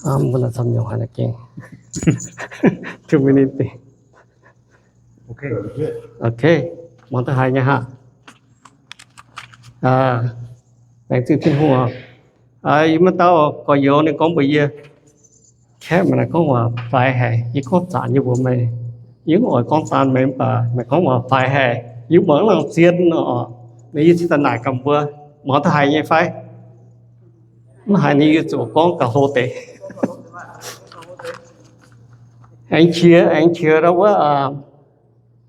Mbuo camv nyungc haic gengh. Too many things. Okay, muangx duqv haiz nyei haah. Laengz zingh Tin-Hungh oc. Yie maaih dauh gorx-youz ninh gorngv mbuox yie, kaeqv meih naaic gorngv waac faix haic, yie gorngv zanc nyei mbuox meih. Yie mv oix gorngv zanc meih mv baac meih gorngv waac faix haic, yie muangx laangh zien oc. Ninh yie cingx daaih naaic gaax mbuo, muangx duqv haiz nyei fai? Mv haiz ninh yie zuqc gorngv gauh hlo deix. Aengx qiex, aengx qiex ndau wuov,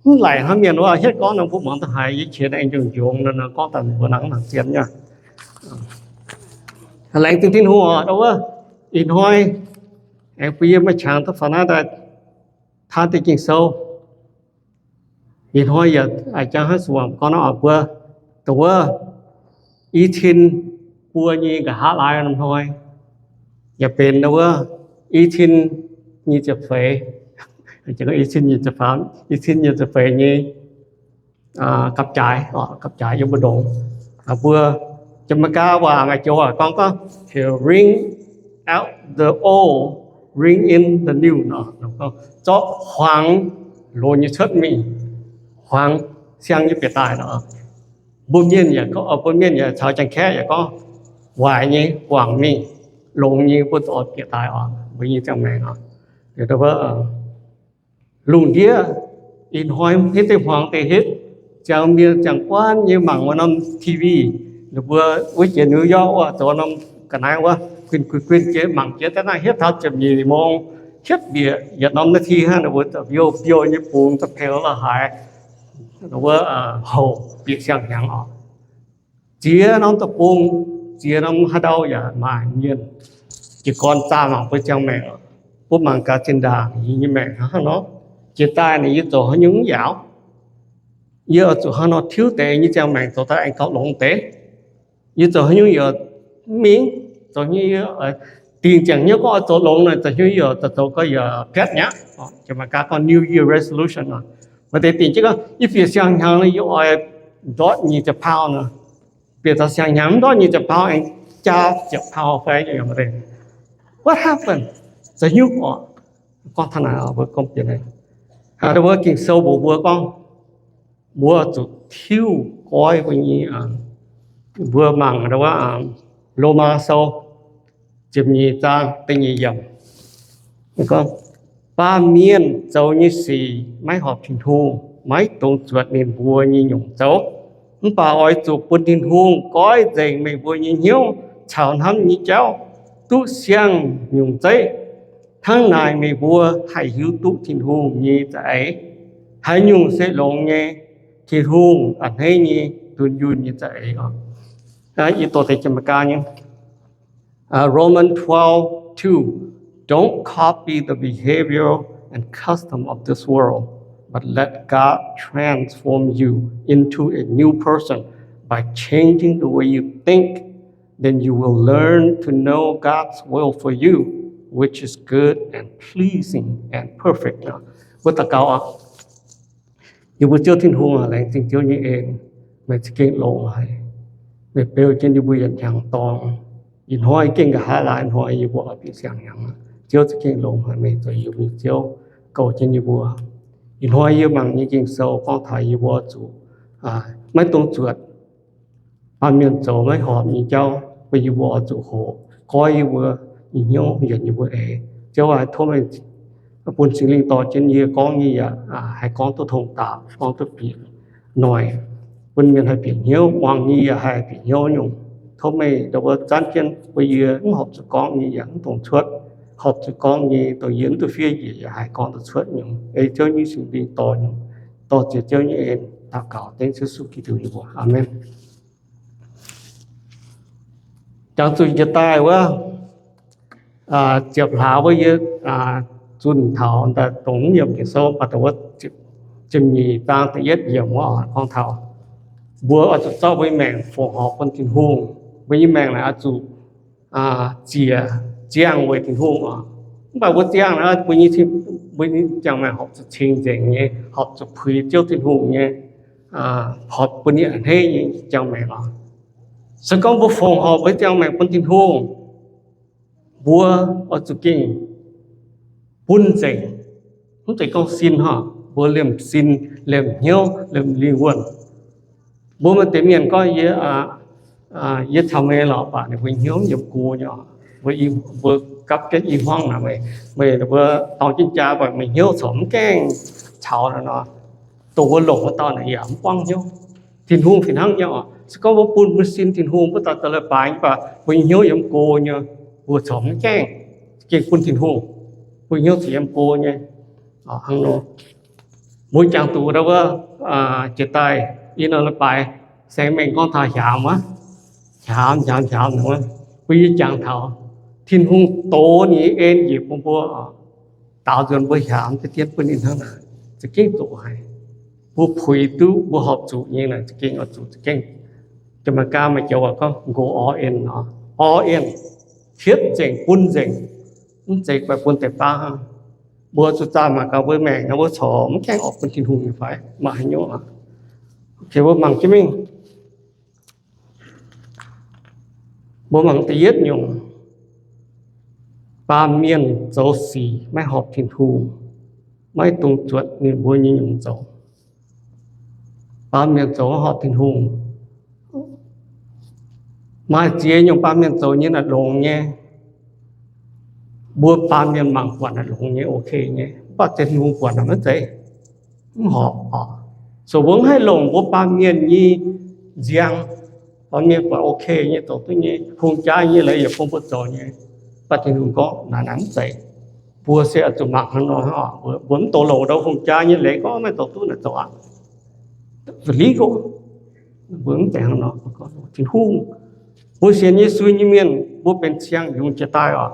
mv laic hnangv mienh wuov hietv gorngv nor mbuo muangx duqv haiz. Yie qiex aengx njongc njongx nor gorngv daaih mbuo nangv nangc zien nyei. Laengz zingh Tin-Hungh oc ndau wuov. Ih hnoi aengx bun yie maaih qangx duqv faaux naaiv daaih taan deix Ging-Sou. Ih hnoi yaac jangx haaix suangx gorngv nor mbuo, ndau wuov, i cin buo nyei nqa'haav laai norm hnoi, yaac benx ndau wuov i cin nyic ziepc feix, i cin nyic ziepc faam, i cin nyic ziepc feix nyei gapv-jaaix, gapv-jaaix yiem mbu'ndongx. Mbuo Janx-Meigaa waac maaih joux waac gorngv, gorngv, to ring out the old, ring in the new nor, zorqv huaang loz nyei cuotv mingh, huaang siang nyei bieqc daaih nor. Mbuo mienh yaac, mbuo mienh yaac caux Janx-Kaeqv yaac gorngv, waaic nyei guangc mingh, longx nyei mbuo zuqc bieqc daaih oc, mbuo nyei ziangh maengc oc. Lungh ndiev ih hnoi hitv deix hmuangx deix hitv, ziangh mienh ziangh guanh nyei mangc wuov norm T V, ninh mbuo wuov jiex New York wuov zoux norm ga'naaiv wuov, guinh guinh guinh jiex mangc jiex daaih naaiv hietv taux ziepc nyeic mong, hietv mbiec yietc norm naaiv ti hnangv, ninh mbuo biouv biouv nyei bungx za'peu la'haaix, wuov houc bieqc siang-hnyangx oc. Ziex norm deic-bung, ziex norm haaix ndau yaac maaih mienh jiez gorn zaah mangc mbuo ziangh maengc. Mbuo mangc gaax zinh ndaangc yie nyei maengc hnangv haaix nor, jiex daaih ninh yie zoux haaix nyungc mv yaauc. Yie oix zuqc hnangv nor tiuv deix nyei ziangh maengc zoux daaih aengx gauh longx deix. Yie zoux haaix nyungc yaac mv mingh, zoux haaix nyungc yie dingh ziangh hnyouv gorngv oix zoux longx nor, zoux haaix nyungc yaac zoux zoux gau yaac piatv mi'aqv. Janx-Meigaa gorngv New Year resolution nor, maaih deix dingc jienv gorngv yie bieqc siang-hnyangx nor yie oix ndortv nyic ziepc pound nor, bieqc taux siang-hnyangx mv ndortv nyic ziepc pound aengx jaa ziepc pound fai. What happened? Zoux haaix nyungc oc? Gorngv taux naaic mbuo gorngv bieqc naaiv, wuov Ging-Sou mbuox mbuo gorngv, mbuo zuqc tiuv goiv mbuo nyei, mbuo mangc wuov Lomaa Sou ziepc nyeic zaang da'nyeic yiemc. Gorngv, baamh mienh zoux nyei sic maiv horpc Tin-Hungh, maiv dungx zuotc ninh mbuo nyei nyungc zoux. Mv baac oix zuqc bun Tin-Hungh goiv nzengc meih mbuo nyei hnyouv caux hnamv nyei jauv, duqv siang-nyungc zeiv. Hnangv naaic meih mbuo haih hiuv duqv Tin-Hungh nyei za'eix, haaix nyungc se longx nyei, Tin-Hungh a'hneiv nyei, dunh yunh nyei za'eix oc. Yie doqc deix Janx-Meigaa nyei. Romans twelve two, don't copy the behavior and custom of this world, but let God transform you into a new person by changing the way you think. Then you will learn to know God's will for you, which is good and pleasing and perfect. Mbuo daux gaux oc. Yie mbuo Ziouv Tin-Hungh aac, laengz zingh Ziouv nyei en. Meih za'gengh longx haic. Meih beu jienv yie mbuo yietc hnyangx dorngx. Ih hnoi gengh nqa'haav laaix hnoi yie mbuo oix bieqc siang-hnyangx. Ziouv za'gengh longx haic, meih zoux yie mbuo Ziouv, goux jienv yie mbuo. Ih hnoi yie mangc nyei Ging-Sou gorngv taux yie mbuo zuqc maiv dungx zuotc baamh mienh zoux maiv horpc nyei jauv, bun yie mbuo oix zuqc hoqc, goiv yie mbuo nyei hnyouv, yienc yie mbuo eix. Ziouv aac, tov meih bun Singx Lingh dorh jienv yie gorngv nyei yaac haih gorngv duqv tong dapc, gorngv duqv bieqc noic, bun mienh haih bieqc hnyouv, muangx nyei yaac haih bieqc hnyouv nyungc. Tov meih ndau wuov zanv jienv bun yie mv horpc zuqc gorngv nyei yaac mv dungx cuotv, horpc zuqc gorngv nyei dongh yie mv duqv fiev njiec yaac haih gorngv duqv cuotv nyungc. Ei Ziouv nyei Singx Lingh dorh nyungc. Dorh ziex Ziouv nyei en daux gaux dengv Yesu Giduc nyei mbuox. Aamen. Jangx zuqc njiec daaih wuov, ziepc hlaax wuov yie zunh taux daaih dongh mv yiemc Ging-Sou, baac dongh wuov ziepc nyeic zaang da'yietv yiemc wuov gorngv taux mbuo oix zuqc zorqv mbuo nyei maengc fongc horc bun Tin-Hungh. Mbuo nyei maengc naaic oix zuqc ziec ziangh weic Tin-Hungh oc. Mv baac mbuo ziangh naaic, mbuo nyei, mbuo nyei ziangh maengc horpc zuqc cing-nzengc nyei, horpc zuqc puix Ziouv Tin-Hungh nyei, horpc bun ninh a'hneiv nyei ziangh maengc oc. Se gorngv mbuo fongc horc mbuo nyei ziangh maengc bun Tin-Hungh, Mbuo oix zuqc gengh bun nzengc. Mv zeiz gorngv sin hnangv, mbuo liemh sin, liemh hnyouv, liemh lingh wuonh. Mbuo maaih deix mienh gorngv, yie, yie caux meih lorqc, mv baac ninh mbuo hnyouv yiem go nyei. Mbuo gapv jienv i hmuangv naaic, meih, meih mbuo dorng jienv jaa, mv baac meih hnyouv corc mv gaengh caux nor, dongh mbuo longc wuov dauh naaic yaac mv buangv hnyouv. Tin-Hungh fih hnangv nyei oc. Se gorngv mbuo bun mbuo sin Tin-Hungh, mbuo daaih daaih leiz-baaix, mv baac mbuo nyei hnyouv yiem go nyei, mbuo corc mv gaengh, gengh bun Tin-Hungh, mbuo hnyouv corc yiem go nyei. Hnangv nor, mbuo jangx zuqc ndau wuov, jiex daaih i norm leiz-baaix, saeng mengh gorngv taux hiaamx wuov, hiaamx, hiaamx, hiaamx wuov, mbuo yie jangx taux Tin-Hungh doz ninh nyei en njiec bun mbuo, daaux nzuonx mbuo hiaamx deix dien bun ninh hnangv naaic, za'gengh zoqc haic. Mbuo puix duqv, mbuo horpc zuqc nyei naaic, za'gengh oix zuqc za'gengh. Janx-Meigaa maaih joux waac gorngv go all in nor, all in, hietv nzengc, bun nzengc, mv zeiz baac bun deix baav hnangv. Mbuo zuqc zaah mangc gaax mbuo maengc nor, mbuo corc mv gaengh oix bun Tin-Hungh nyei fai maaih haaix nyungc. Mbuo mangc jienv mingh. Mbuo mangc da'yietv nyungc, baamh mienh zoux sic maiv horpc Tin-Hungh, maiv dungx zuotc ninh mbuo nyei nyungc zoux. Baamh mienh zoux maiv horpc Tin-Hungh. Maaih ziex nyungc baamh mienh zoux nyei naaic longx nyei. Mbuo baamh mienh mangc buatc naaic longx nyei, ok nyei, mv baac Tin-Hungh buatc naaic maiv zeiz, mv horpc oc. So mbuo mv haih longc mbuo baamh mienh nyei nziang, baamh mienh buatc ok nyei, zoux duqv nyei, hungh jaa nyei leiz yaac bun mbuo zoux nyei, mv baac Tin-Hungh gorngv naaic, naaic mv zeiz. Mbuo se oix zuqc mangc hnangv nor, mbuo mv dungx longc ndau hungh jaa nyei leiz gorngv maiv zoux duqv naaic zoux aqv. Illegal. Mbuo mv zeiz hnangv nor. Tin-Hungh, mbuo sienx Yesu nyei mienh, mbuo benx siang-yungz jiex daaih oc.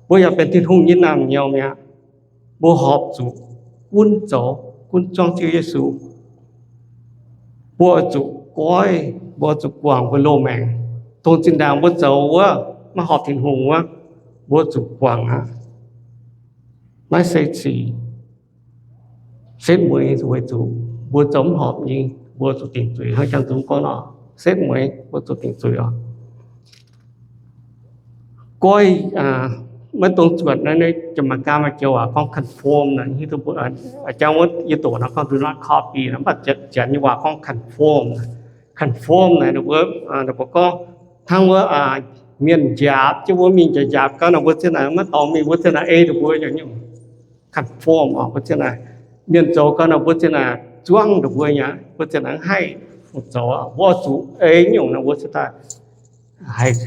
Mbuo yaac benx Tin-Hungh nyei naamh nyouz mi'aqv. Mbuo horpc zuqc gunv zoux, gunv zuangx Ziouv Yesu. Mbuo oix zuqc goiv, mbuo oix zuqc guangc mbuo loz-maengc. Dongh zinh ndaangc mbuo zoux wuov maiv horpc Tin-Hungh wuov, mbuo zuqc guangc aqv. Maiv se sic, setv mueiz weic zuqc mbuo zoux mv horpc nyei, mbuo zuqc dingc zuiz. Hnangv janx-zunc gorngv nor, setv mueiz mbuo zuqc dingc zuiz oc. Goiv, maiv dungx zuotc naaiv, Janx-Meigaa maaih joux waac gorngv conform naaic, hiuv duqv mbuo, jangx wuov yie doqc nor gorngv do not copy naaic, mv baac Janx nyei waac gorngv conform. Conform naaic ninh mbuo, ninh mbuo gorngv hnangv wuov mienh njaapc jienv mbuo mingh njaapc njaapc gau naaic, mbuo zien naaic maiv dorngx mingh, mbuo zien naaic ei ninh mbuo nyei nyungc. Conform oc, mbuo zien naaic mienh zoux gau naaic, mbuo zien naaic zuangv ninh mbuo nyei, mbuo zien naaic mv haih zoux. Mbuo zuqc ei nyungc naaic mbuo cingx daaih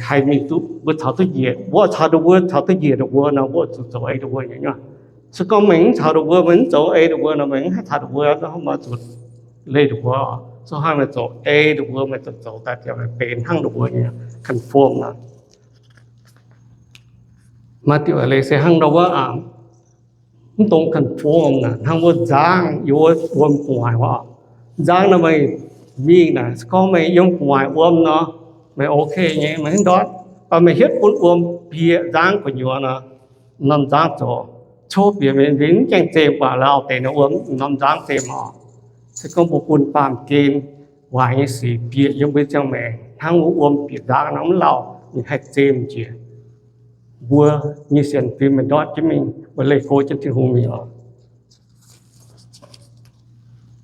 haih mingh duqv, mbuo caux duqv njiec, mbuo caux ninh mbuo caux duqv njiec ninh mbuo nor, mbuo zuqc zoux ei ninh mbuo nyei nyungc. Se gorngv meih mv caux ninh mbuo, meih mv zoux ei ninh mbuo nor, meih mv haih caux ninh mbuo, meih zuqc leih ninh mbuo. Se hnangv meih zoux ei ninh mbuo, meih zuqc zoux daaih ziouc benx hnangv ninh mbuo nyei conform naaic. Maaih diuc leiz se hnangv nor wuov, mv dungx conform naaic, hnangv wuov nzangv yiem wuov wuom gu'nguaaic wuov. Nzangv nor meih mingh naaic, se gorngv meih yiem gu'nguaaic wuom nor, meih ok nyei, meih hnangv ndortv. Mv baac meih hietv bun wuom bieqc nzangv gu'nyuoz nor, norm nzangv zoux, coqv bieqc mingh, mv gaengh zemh, mv baac lauh deix nor wuom norm nzangv zemh oc. Se gorngv mbuo bun baamh gen waaic nyei sic bieqc yiem mbuo ziangh maengc hnangv wuov wuom bieqc nzangv nor, mv lauh, ninh haih zemh jiex. Mbuo nyei sienx fim meih ndortv jienv mingh, mbuo leih go jienv Tin-Hungh mingh oc.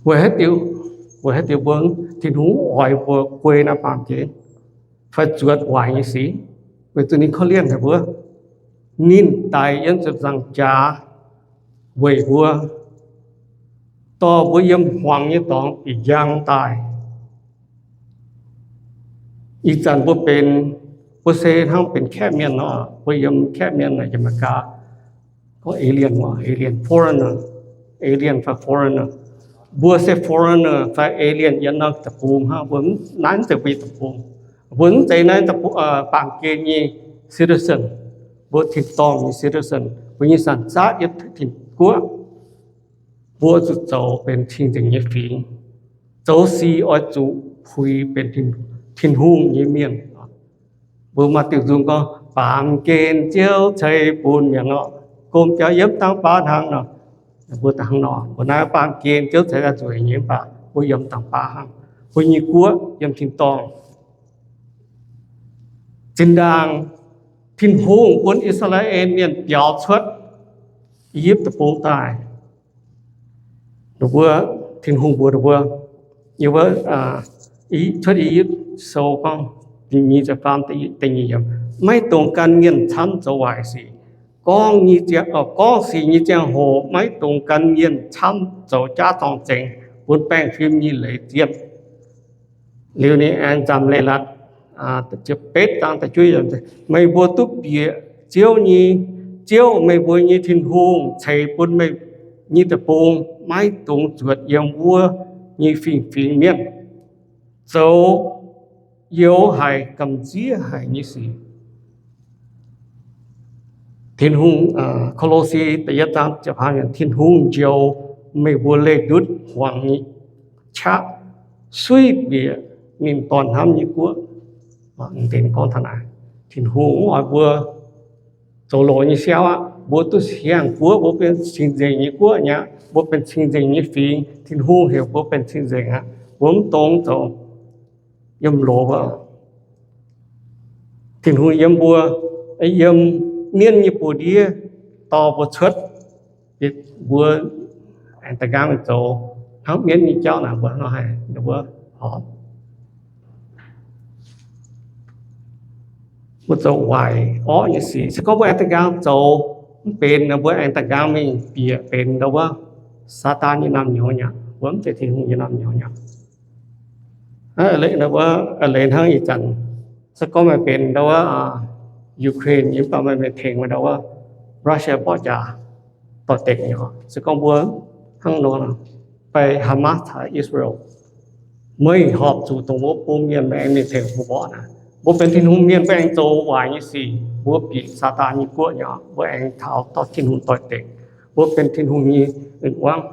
Weic haaix diuc? Weic haaix diuc mbuo, Tin-Hungh oix mbuo guei naaiv baamh gen fai zuotc waaic nyei sic? Weic zuqc ninh korv-lienh haic mbuo. Ninh daic yiem ziepc nzaangc jaax weic mbuo, dorh mbuo yiem hmuangx nyei dorngx bieqc njang daaih. Ih zanc mbuo benx, mbuo se hnangv benx kaeqv mienh nor, mbuo yiem kaeqv mienh naaic, Janx-Meigaa gorngv alien, alien, foreigner, alien fai foreigner. Mbuo se foreigner fai alien yiem naaiv deic-bung hnangv, mbuo mv, naaiv mv zeiz mbuo nyei deic-bung. Mbuo mv zeiz naaiv baamh gen nyei citizen. Mbuo tin-dorngh nyei citizen, mbuo nyei sanx zaatv yiem Tin-Guoqv. Mbuo zuqc zoux benx cing-nzengc nyei fingx. Zoux sic oix zuqc puix benx Tin-Hungh nyei mienh. Mbuo maaih diuc nzung gorngv, baamh gen Ziouv ceix bun mienh nor, gomh biaux yiem dangx baav hnangv nor. Mbuo dangh nor, mbuo naaiv baamh gen Ziouv ceix daaih nzueic nyei, mv baac mbuo yiem dangx baav hnangv. Mbuo nyei guoqv yiem tin-dorngh. Zinh ndaangc Tin-Hungh bun I^saa^laa^en Mienh biaux cuotv I^yipv Deic-Bung daaih. Ninh mbuo, Tin-Hungh mbuox ninh mbuo, yiem wuov Cuotv I^yipv Sou gorngv, nyic ziepc faam, da'nyeic yiemc, maiv dungx gan mienh camv zoux waaic sic. Gorngv nyei ziangh, gorngv sic nyei ziangh hoc maiv dungx gan mienh camv zoux jaav zorng-zengx, bun baengh fim nyei leiz zienh. Liuz ninh aengx nzamc leiz-latc, betv zaang da'juov, meih mbuo duqv bieqc Ziouv nyei, Ziouv meih mbuo nyei Tin-Hungh ceix bun meih nyei deic-bung, maiv dungx zuotc yiem wuov nyei fingx-fingx mienh zoux youx haic gamh nziev haic nyei sic. Tin-Hungh, Ko^lo^si da'yietv zaang ziepc hmz, Tin-Hungh njoux meih mbuo leih ndutv hmuangx nyei qaqv, suiv bieqc ninh dorh hnamv nyei guoqv. Deix gorngv taux naaic, Tin-Hungh mv oix mbuo zoux loz nyei siauv aqv. Mbuo duqv siang-guoqv, mbuo benx cing-nzengc nyei guoqv nyei aqv. Mbuo benx cing-nzengc nyei fingx. Tin-Hungh heuc mbuo benx cing-nzengc aqv. Mbuo mv dungx zoux yiem loz. Tin-Hungh yiem mbuo, yiem mienv nyei buoz-ndiev dorh mbuo cuotv. Mbuo aengx da'nqaang mingh zoux hnangv mienv nyei jauv naaic, mbuo hnangv nor haih, mbuo, mbuo zoux waaic orqv nyei sic. Se gorngv mbuo aengx da'nqaang zoux mv benx nor, mbuo aengx da'nqaang mingh bieqc benx ndau wuov Saadaan nyei naamh nyouz nyei aqv. Mbuo mv zeiz Tin-Hungh nyei naamh nyouz nyei aqv. Leiz hnangv ih zanc, se gorngv meih benx ndau wuov Ukraine, mv baac meih tengx ndau wuov Russia mborqv jaax doix-dekc nyei. Se gorngv mbuo hnangv nor, fai Hamas caux Israel, meih horpc zuqc dongh wuov bung mienh, meih aengx mingh tengx mbuo mborqv naaic. Mbuo benx Tin-Hungh mienh, mbuo aengx zoux waaic nyei sic, mbuo bieqc Saadaan nyei guoqv nyei, mbuo aengx taux dorh Tin-Hungh doix-dekc. Mbuo benx Tin-Hungh nyei en wuangv.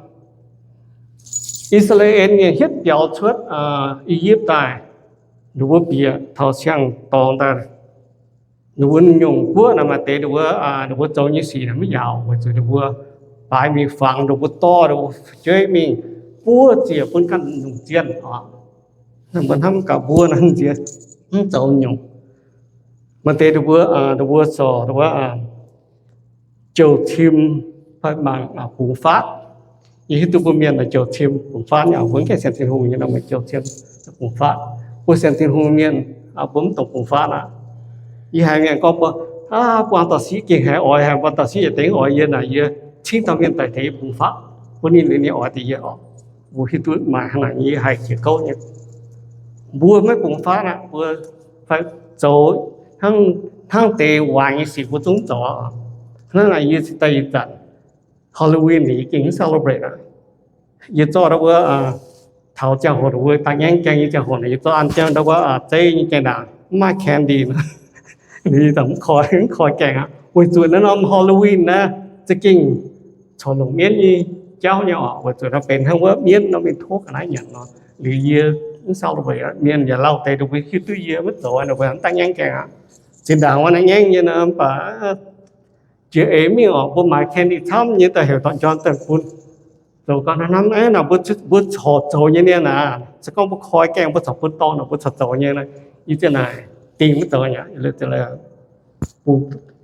I^saa^laa^en Mienh hietv biaux cuotv I^yipv daaih, ninh mbuo bieqc taux siang-dorngx daaih, ninh mbuo nyungc guoqv naaic maaih deix ninh mbuo, ninh mbuo zoux nyei sic naaic maiv yaauc, weic zuqc ninh mbuo baaix mingh fangx ninh mbuo dorh ninh mbuo fu'jueiv mingh buov ziec bun ganh nyungc zienh oc. Mbuo hnamv gaax mbuo naaiv nziex mv zoux nyungc. Maaih deix ninh mbuo, ninh mbuo zorc ninh mbuo jouh cim, mangc bungx faatv. Yie hiuv duqv mbuo mienh jouh cim bungx faatv nyei, mbuo mv gaengh sienx Tin-Hungh nyei nor, mbuo jouh cim bungx faatv. Mbuo sienx Tin-Hungh mienh, mbuo mv dungx bungx faatv aqv. Yie haiz mienh gorngv mbuo, buangh dorh siqv gengh haiz oix, haiz buangh dorh siqv yietc deix oix, yie naaic yie cingv dauh mienh daaih tengx yie bungx faatv, bun ninh liuz ninh oix deix yie oc. Mbuo hiuv duqv maaih hnangv naaic nyei, yie haiz jiex gouv nyei. Mbuo maiv bungx faatv aqv, mbuo fai zoux hnangv deix waaic nyei sic mbuo zungv zoux. Hnangv naaic yie cingx daaih ih zanc Halloween yie gengh mv celebrate aqv. Yie zorqv ndau wuov, taux ziangh hoc ninh mbuo daaih ngaengv gaengh nyei ziangh hoc naaic, yie zorqv an jienv ndau wuov zeiv nyei gaengh ndaangc, mv maaih candy nor, ninh daaih mv koi, mv koi gaengh aqv. Weic zuqc naaiv norm Halloween naaiv za'gengh corc longc mienv nyei jauv nyei oc, weic zuqc naaiv benx hnangv wuov mienv nor mingh tov ga'naaiv nyanc nor. Liuz yie mv celebrate aqv. Mienh yaac lauh deix ninh mbuo hiuv duqv yie maiv zoux, ninh mbuo mv daaih ngaengv gaengh aqv. Zinh ndaangc wuov naaiv ngaengv nyei nor, mv baac jiex eix mingh oc, mbuo maaiz candy camv nyei daaih heuc dorn-njorn daaih bun. Zoux gau hnamv, hnamv naaic mbuo corc zoux nyei niaa naaic, se gorngv mbuo koi gaengh mbuo corc bun dorngx nor, mbuo corc zoux nyei. Yie ziouc naaic dingh maiv zoux aqv.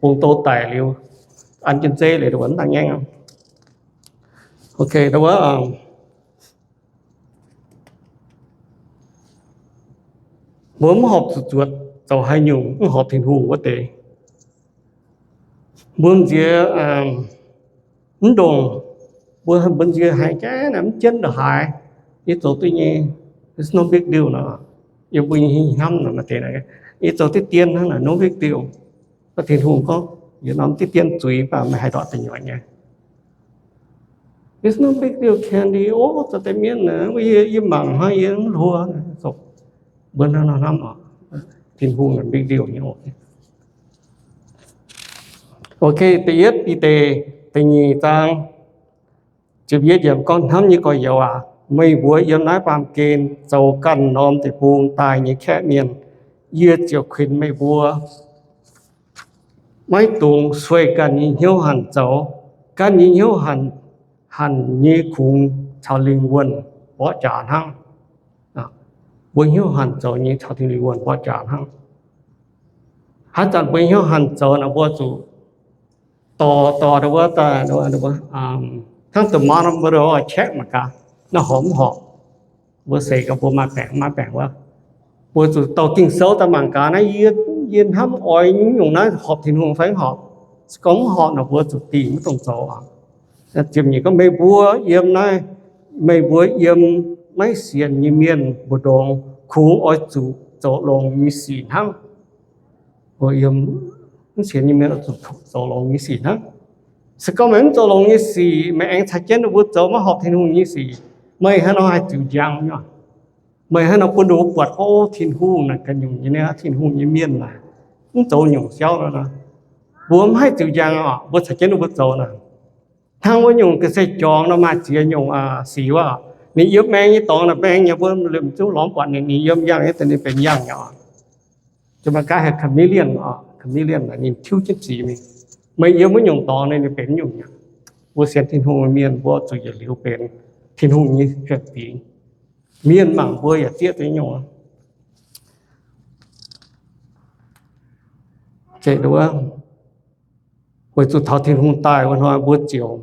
Bungx douz daic liuz, an jienv zeiv liuz, mv daaih ngaengv. Ok, wuov, mbuo mv horpc zuqc zuotc zoux haaix nyungc mv horpc Tin-Hungh wuov deix. Mbuo nziex mv ndongc, mbuo, mbuo nziex haiz gaengh naaic mv jienv ndongc haaix, yie zoux duqv nyei, it's no big deal nor. Yie mbuo nyei hnamv nor maaih deix naaic, yie zoux diqv dien hnangv naaic, no big deal. Gorngv Tin-Hungh gorngv, yie norm diqv dien zuiz, mv baac meih haih ndortv da'nyuoqc nyei. It's no big deal, candy, o, zoux deix mienv naaic, yie, yie mangc hnangv yie mv hluo. Mbuo hnamv, hnamv oc, Tin-Hungh big deal nyei oc. Ok, da'yietv Bide da'nyeic zaang ziepc yietv yiemc gorngv, hnamv nyei gorx-youz aac, meih mbuo yiem naaiv baamh gen zoux ganh norm deic-bung daaih nyei kaeqv mienh, yie ziouc kuinx meih mbuo maiv dungx sueih ganh nyei hnyouv hanc zoux. Ganh nyei hnyouv hanc, hanc nyei kungx caux lingh wuonh mborqv jaax hnangv. Mbuo hnyouv hanc zoux nyei caux lingh wuonh mborqv jaax hnangv. Haaix zanc mbuo hnyouv hanc zoux naaic, mbuo zuqc dorh, dorh wuov daaih, hnangv the thermometer check mangc gaax, naaiv horpc mv horpc. Mbuo seix gaax mbuo maaih baengc maiv baengc wuov, mbuo zuqc dorh Ging-Sou daaih mangc gaax naaiv, yie hnamv oix nyungc naaiv horpc Tin-Hungh fai mv horpc. Se gorngv mv horpc nor, mbuo zuqc dingh maiv dungx zoux oc. Ziepc nyeic gorngv, meih mbuo yiem naaiv, meih mbuo yiem maiv sienx nyei mienh mbu'ndongx kungx oix zuqc zoux longx nyei sic hnangv. Mbuo yiem maiv sienx nyei mienh oix zuqc zoux longx nyei sic hnangv. Se gorngv meih mv zoux longx nyei sic, meih aengx caux jienv ninh mbuo zoux maiv horpc Tin-Hungh nyei sic, meih hnangv nor haih ziux njang nyei. Meih hnangv nor bun ninh mbuo buatc gorngv Tin-Hungh naaic ganh nyungc nyei, Tin-Hungh nyei mienh naaic mv zoux nyungc siauv nor, mbuo mv haih ziux njang oc. Mbuo caux jienv ninh mbuo zoux naaic, hnangv wuov nyungc ga'sie jorngx nor maaih ziex nyungc sic wuov. Ninh yiem maeng nyei dorngx naaic maeng nyei, mbuo liemh zungv lorz mv buatc ninh. Ninh yiem yangh nyei daaih ninh benx yangh nyei oc. Maaih gaax heuc chameleon oc. Chameleon naaic ninh tiuv jienv sic mingh. Meih yiem wuov nyungc dorngx ninh benx nyungc nyei. Mbuo sienx Tin-Hungh mienh mbuo zuqc yietc liuz benx Tin-Hungh nyei sienx fingx. Mienh mangc mbuo yaac zieqv duqv nyungc. Weic zuqc taux Tin-Hungh daaih wuov hnoi mbuo ziouc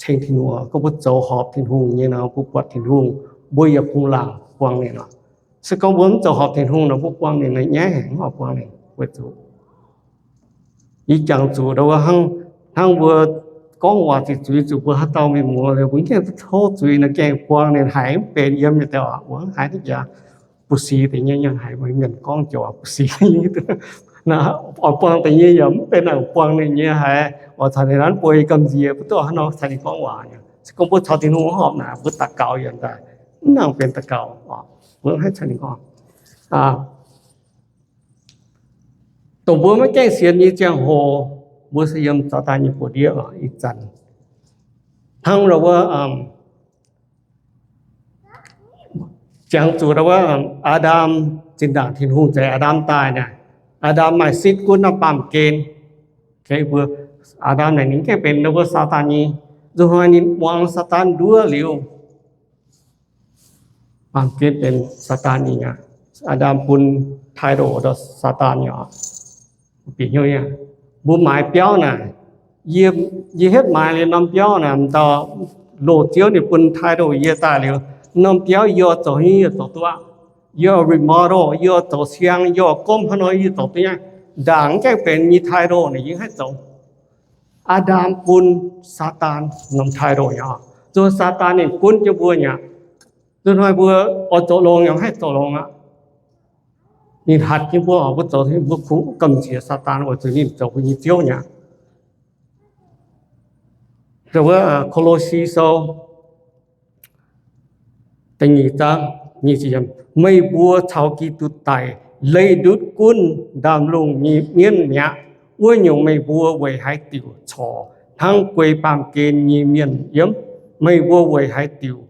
ceng Tin-Hungh. Gorngv mbuo zoux horpc Tin-Hungh nyei nor, mbuo buatc Tin-Hungh, mbuo yaac kungx laangc buang ninh oc. Se gorngv mbuo mv zoux horpc Tin-Hungh nor, mbuo buang ninh naaic nyaiv haic, mv horpc buang ninh. Weic zuqc yie jangx zuqc hnangv, hnangv mbuo gorngv waac ziqc zuiz zuqc mbuo haaix dauh mienh muoz liuz, mbuo gaengh tov zuiz nor, gaengh buang ninh haiz mv benx yiem nyei deix oc. Wuov haiz duqv jaax bu si deix nyei, haiz mienh gorngv joux bu si. Oix buang deix nyei yaac mv benx nangc buang ninh nyei haiz, oix caux ninh nanv bueix gamh nziex, mv duqv hnangv nor caux ninh gorngv waac. Se gorngv mbuo caux Tin-Hungh mv horpc naaic, mbuo daux gaux yaac daaih mv nangc benx daux gaux. Mbuo mv haih caux ninh gorngv. Dongh mbuo maiv gaengh sienx nyei ziangh hoc, mbuo se yiem Saadaan nyei buoz-ndiev ih zanc. Hnangv wuov, jangx zuqc wuov, Aa^ndam, zinh ndaangc Tin-Hungh nzeix Aa^ndam daaih naaic, Aa^ndam maaih sitv gunv norm baamh gen. Mbuo, Aa^ndam naaic ninh gaengh benx wuov Saadaan nyei, nzunc hnoi ninh muangx Saadaan nduov liuz, baamh gen benx Saadaan nyei aqv. Aa^ndam bun title Saadaan nyei oc. Bieqc hnyouv, mbuo maaiz biauv naaic, yie, yie hietv maaiz liuz norm biauv naaic, m'dauh loz-ziouv ninh bun title yie daaih liuz, norm biauv yie oix zoux haaix nyungc yie zoux duqv aqv. Yie oix remodel, yie oix zoux siang, yie oix gomv haaix nor yie zoux duqv aqv. Ndaangc mv gaengh benx nyei title naaic yie haih zoux. Aa^ndam bun Saadaan norm title nyei oc. Nzunc Saadaan ninh gunv jienv mbuo nyei aqv. Nzunc hnoi mbuo oix zoux longx yaac haih zoux longx aqv. Ninh hatc jienv mbuo oc, mbuo zoux mbuo kungx gamh nziex Saadaan weic zuqc ninh zoux mbuo nyei ziouv nyei aqv. Wuov Ko^lo^si Sou da'nyeic zaang nyic ziepc, meih mbuo caux Giduc daic leih ndutv gunv ndaamv-lungh nyei mienv mi'aqv. Wuov nyungc meih mbuo weic haaix diuc corc hnangv guei baamh gen nyei mienh yiem? Meih mbuo weic haaix diuc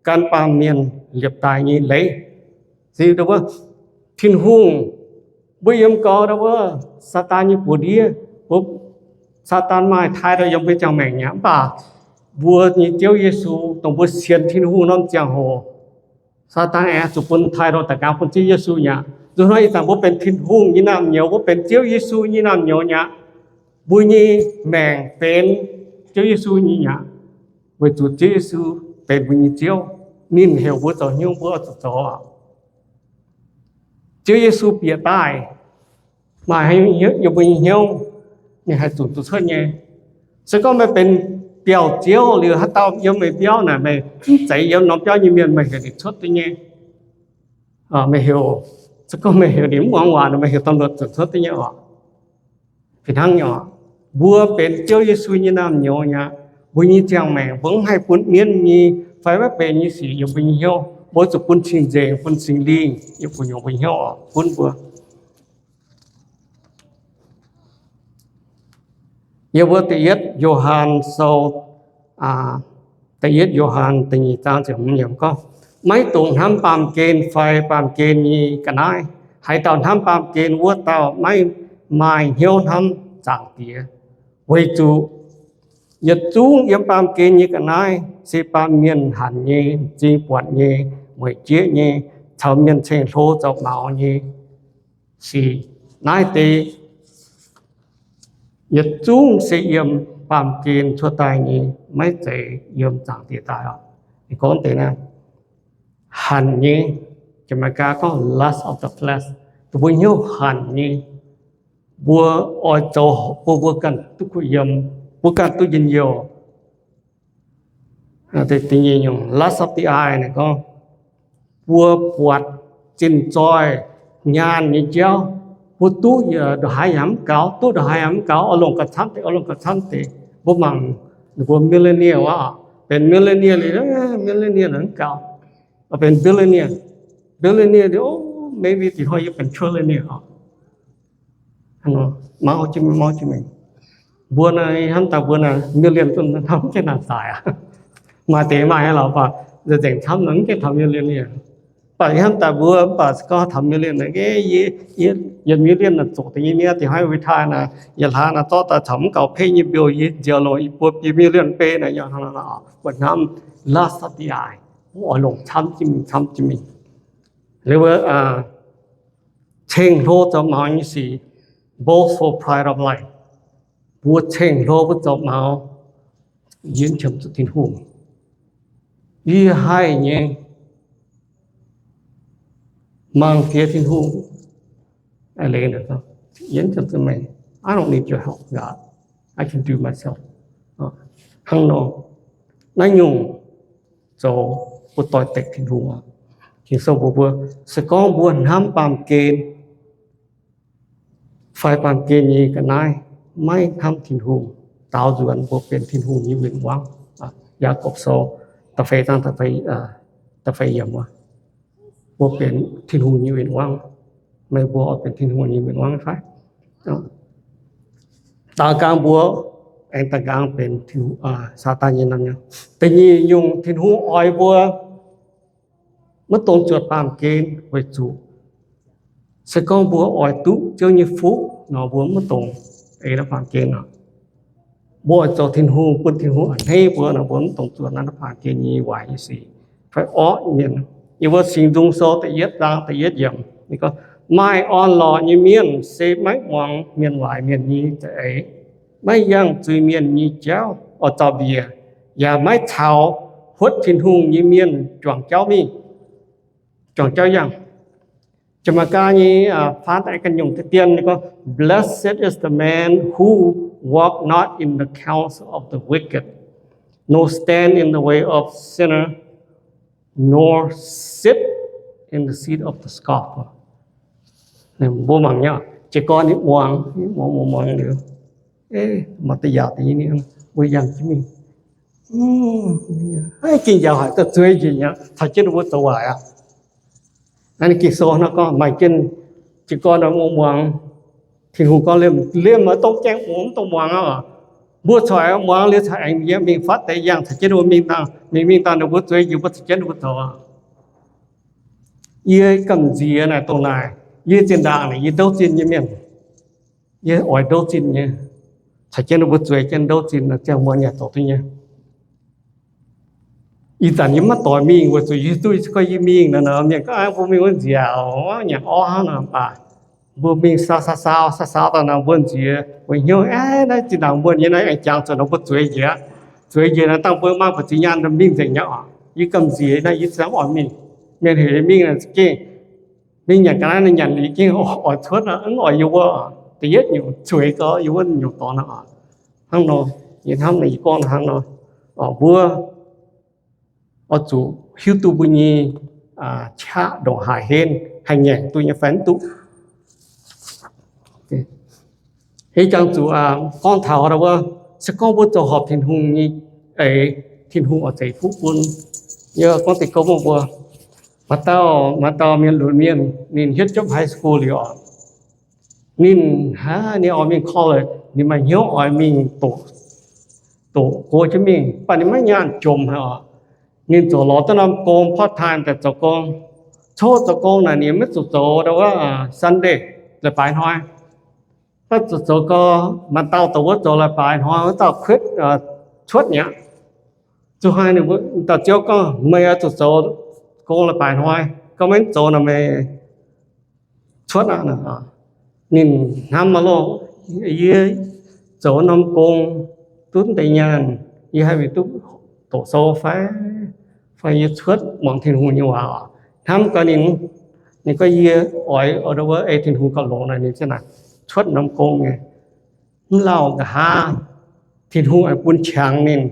gan baamh mienh liepc daaih nyei leiz? Tin-Hungh, mbuo yiem gau wuov Saadaan nyei buoz-ndiev, Saadaan maaih title yiem mbuo ziangh maengc nyei aqv. Mv baac mbuo nyei Ziouv Yesu, dongh mbuo sienx Tin-Hungh norm ziangh hoc, Saadaan aengx zuqc bun title daaih nqaang bun Ziouv Yesu nyei aqv. Nzunc hnoi ih zanc mbuo benx Tin-Hungh nyei naamh nyouz, mbuo benx Ziouv Yesu nyei naamh nyouz nyei aqv. Mbuo nyei maengc benx Ziouv Yesu nyei aqv. Weic zuqc Ziouv Yesu benx mbuo nyei Ziouv, ninh heuc mbuo zoux haaix nyungc mbuo oix zuqc zoux. Ziouv Yesu bieqc daaih, maaih haaix nyungc yiem mbuo nyei hnyouv ninh haih zunc duqv cuotv nyei. Se gorngv meih benx biauv-ziouv liuz, haaix dauh yiem meih biauv naaic, meih mv zeiz yiem norm biauv nyei mienh meih heuc ninh cuotv duqv nyei. Meih heuc, se gorngv meih heuc ninh mv muangx waac nor, meih heuc domh luoqc zunc cuotv duqv nyei oc. Fih hnangv nyei oc. Mbuo benx Ziouv Yesu nyei naamh nyouz nyei aqv. Mbuo nyei ziangh maengc mbuo mv haih bun mienv nyei fai maiv benx nyei sic yiem mbuo nyei hnyouv. Mbuo zuqc bun Singx Nzengc, bun Singx Lingh yiem mbuo nyei hnyouv oc, gunv mbuo. Yiem wuov da'yietv Yo^han Sou, da'yietv Yo^han da'nyeic zaang ziepc hmz yiemc gorngv, maiv dungx hnamv baamh gen fai baamh gen nyei ga'naaiv. Haaix dauh hnamv baamh gen, wuov dauh maiv maaih hnyouv hnamv Zaangc Diex. Weic zuqc yietc zungv yiem baamh gen nyei ga'naaiv se baamh mienh hanc nyei, m'zing buatc nyei, mueic jieqv nyei, caux mienh ceng-hlo zoux maux nyei sic. Naaiv deix Yietc zungv se yiem baamh gen cuotv daaih nyei, maiv zeiz yiem Zaangc Diex daaih oc. Ninh gorngv deix naaiv hanc nyei, Janx-Meigaa gorngv lust of the flesh, dongh mbuo hnyouv hanc nyei. Mbuo oix zoux bun mbuo ganh duqv kuh yiem, mbuo ganh duqv njien-youh. Da'nyeic nyungc lust of the eye naaic gorngv mbuo buatc zinh zoih nyaanh nyei jauv, mbuo duqv ndongc haaix yaac mv gaux, duqv ndongc haaix yaac mv gaux, oix longc gauh camv deix, oix longc gauh camv deix. Mbuo mangc ninh mbuo millionaire wuov, benx millionaire liuz, millionaire naaic mv gaux, benx billionaire, billionaire liuz, maybe dinh hnoi yie benx trillionaire oc. Mauv jienv mingh, mauv jienv mingh. Mbuo naaiv hnamv daaih mbuo naaiv million zungv hnamv mv gaengh naaic zaaix aqv. Maaih deix maaih aqv lorqc, mv baac nzengc camv naaic mv gaengh taux million. Mv baac hnamv daaih mbuo mv baac se gorngv taux million naaic, yietc million naaic zoqc deix nyei niaa, dinh hnoi retire naaic, yietc hlaax naaic zorqv daaih caux mv gaux pei nyei mbiouh yie nziaaux longc i buo bie million bei naaic, mbuo hnamv lust of the eye, oix longc camv jienv mingh, camv jienv mingh. Liuz wuov ceng-hlo zoux maux nyei sic, boastful pride of life. Mbuo ceng-hlo mbuo zoux maux, yie mv qiemx zuqc Tin-Hungh. Yie haih nyei, mangc gaax Tin-Hungh, leiz, yie mv qiemx zuqc meih, I don't need your help, God, I can do myself. Hnangv nor, naaiv nyungc zoux mbuo doix-dekc Tin-Hungh oc. Ging-Sou mbuox mbuo, se gorngv mbuo hnamv baamh gen fai baamh gen nyei ga'naaiv maiv hnamv Tin-Hungh, daaux nzuonx mbuo benx Tin-Hungh nyei win-wangv. Yaagorpc Sou da'feix zaang da'feix yiemc, mbuo benx Tin-Hungh nyei win-wangv. Meih mbuo oix benx Tin-Hungh nyei win-wangv fai? Daaux nqaang mbuo aengx daaux nqaang benx Saadaan nyei norm nyaanh. Da'nyeic nyungc Tin-Hungh oix mbuo maiv dungx zuotc baamh gen weic zuqc se gorngv mbuo oix duqv Ziouv nyei fuqv nor, mbuo maiv dungx ei naaiv baamh gen oc. Mbuo oix zoux Tin-Hungh, bun Tin-Hungh a'hneiv mbuo nor, mbuo maiv dungx zuotc naaiv baamh gen nyei waaic nyei sic fai orqv mienh. Yiem wuov Singx Nzung Sou da'yietv zaang da'yietv yiemc, ninh gorngv, maaih orn-lorqc nyei mienh se maiv muangx mienh waaic mienh nyei za'eix, maiv yangh zuiz-mienh nyei jauv, oix, zaux-mbiec, yaac maiv caux huotv Tin-Hungh nyei mienh juangc jauv mingh, juangc jauv yangh. Janx-Meigaa nyei faan daaih ganh nyungc deix dien gorngv, Blessed is the man who walk not in the counsel of the wicked, nor stand in the way of sinner, nor sit in the seat of the scoffer. Mbuo mangc nyei, jiez gorn ninh muangx, muangx, muangx, muangx liuz, maaih deix yaauc deix nyei, mbuo yangh jienv mingh. Haiv, gengh njaaux haic, zueiz njiec nyei, caux jienv ninh mbuo zoux waaic aqv. Naaiv Ging-Sou nor gorngv maaih jienv jiez gorn muangx, Tin-Hungh gorngv liemh, liemh oix dongh gaengh muangx, mv dongh muangx aqv. Mbuo corc muangx liuz corc aengx yiem mingh fatv deix yangh caux jienv ninh mbuo mingh dangh, mingh, mingh dangh ninh mbuo zueiz njiec, mbuo caux jienv ninh mbuo zoux aqv. Yie gamh nziex naaic dongh naaic, yie zinh ndaangc naaic yie ndouv zinh nyei mienh. Yie oix ndouv zinh nyei, caux jienv ninh mbuo zueiz jienv ndouv zinh ziangh muonz yaac zoux duqv nyei. Ih zanc yie maiv doix mingh weic zuqc yie duqv se gorngv yie mingh nor, mienh gorngv, mbuo mingh wuov nziaauc, nyanc orv hnangv nor, mv baac mbuo mingh saau saau saau saau daaih nor, mbuo nziex weic hnyouv, aa, naaiv zinh ndaangc mbuo nyei naaiv aengx jangx zuqc nor, mbuo zueiz njiec, zueiz njiec nor, dangh mbuo maaih mbu'ziex nyaanh mingh nzengc nyei oc. Yie gamh nziex naaiv yie ziouc mv oix mingh. Mienh heuc yie mingh naaic za'gengh mingh nyanc ga'naaiv, nyanc liuz gengh oix cuotv, mv oix yiem wuov. Da'yietv nyungc zueiz gau yiem wuov nyungc dorngx aqv. Hnangv nor, yie hnamv naaiv yie gorngv hnangv nor, mbuo oix zuqc hiuv duqv mbuo nyei qaqv ndongc haaix henv, haih ngaengc duqv nyei fai mv duqv. Ih jangx zuqc gorngv taux wuov, se gorngv mbuo zoux horpc Tin-Hungh nyei eix, Tin-Hungh oix zeix fuqv bun. Yie gorngv deix gouv mbuo, maaih dauh, maaih dauh mienh lunx mienh, ninh hietv jopv high school liuz oc, ninh, aa, ninh oix mingh college, ninh maaih hnyouv oix mingh doqc, doqc go jienv mingh, mv baac ninh maiv nyaanh jomc haic oc. Ninh ziouc lorz duqv norm gong part-time daaih zoux gong. Coqv zoux gong naaic ninh maiv zuqc zoux wuov Sunday, leiz-baaix hnoi. Maiv zuqc zoux gong, maaih dauh dongh wuov zoux leiz-baaix hnoi, wuov dauh quit, cuotv mi'aqv. Zuqc haiz ninh dauh ziouv gorngv, meih oix zuqc zoux gong leiz-baaix hnoi, gorngv maiv zoux nor meih cuotv aqv. Ninh hnamv maah loh, yie zoux norm gong, duqv deix nyaanh, yie haih mingh duqv doqc sou fai, fai yie cuotv muangx Tin-Hungh nyei waac oc. Hnamv gau ninh, ninh gorngv yie oix, oix wuov ei Tin-Hungh gauh longx naaic, ninh ziouc naaic cuotv norm gong nyei. Mv lauh nqa'haav Tin-Hungh aengx bun qangx ninh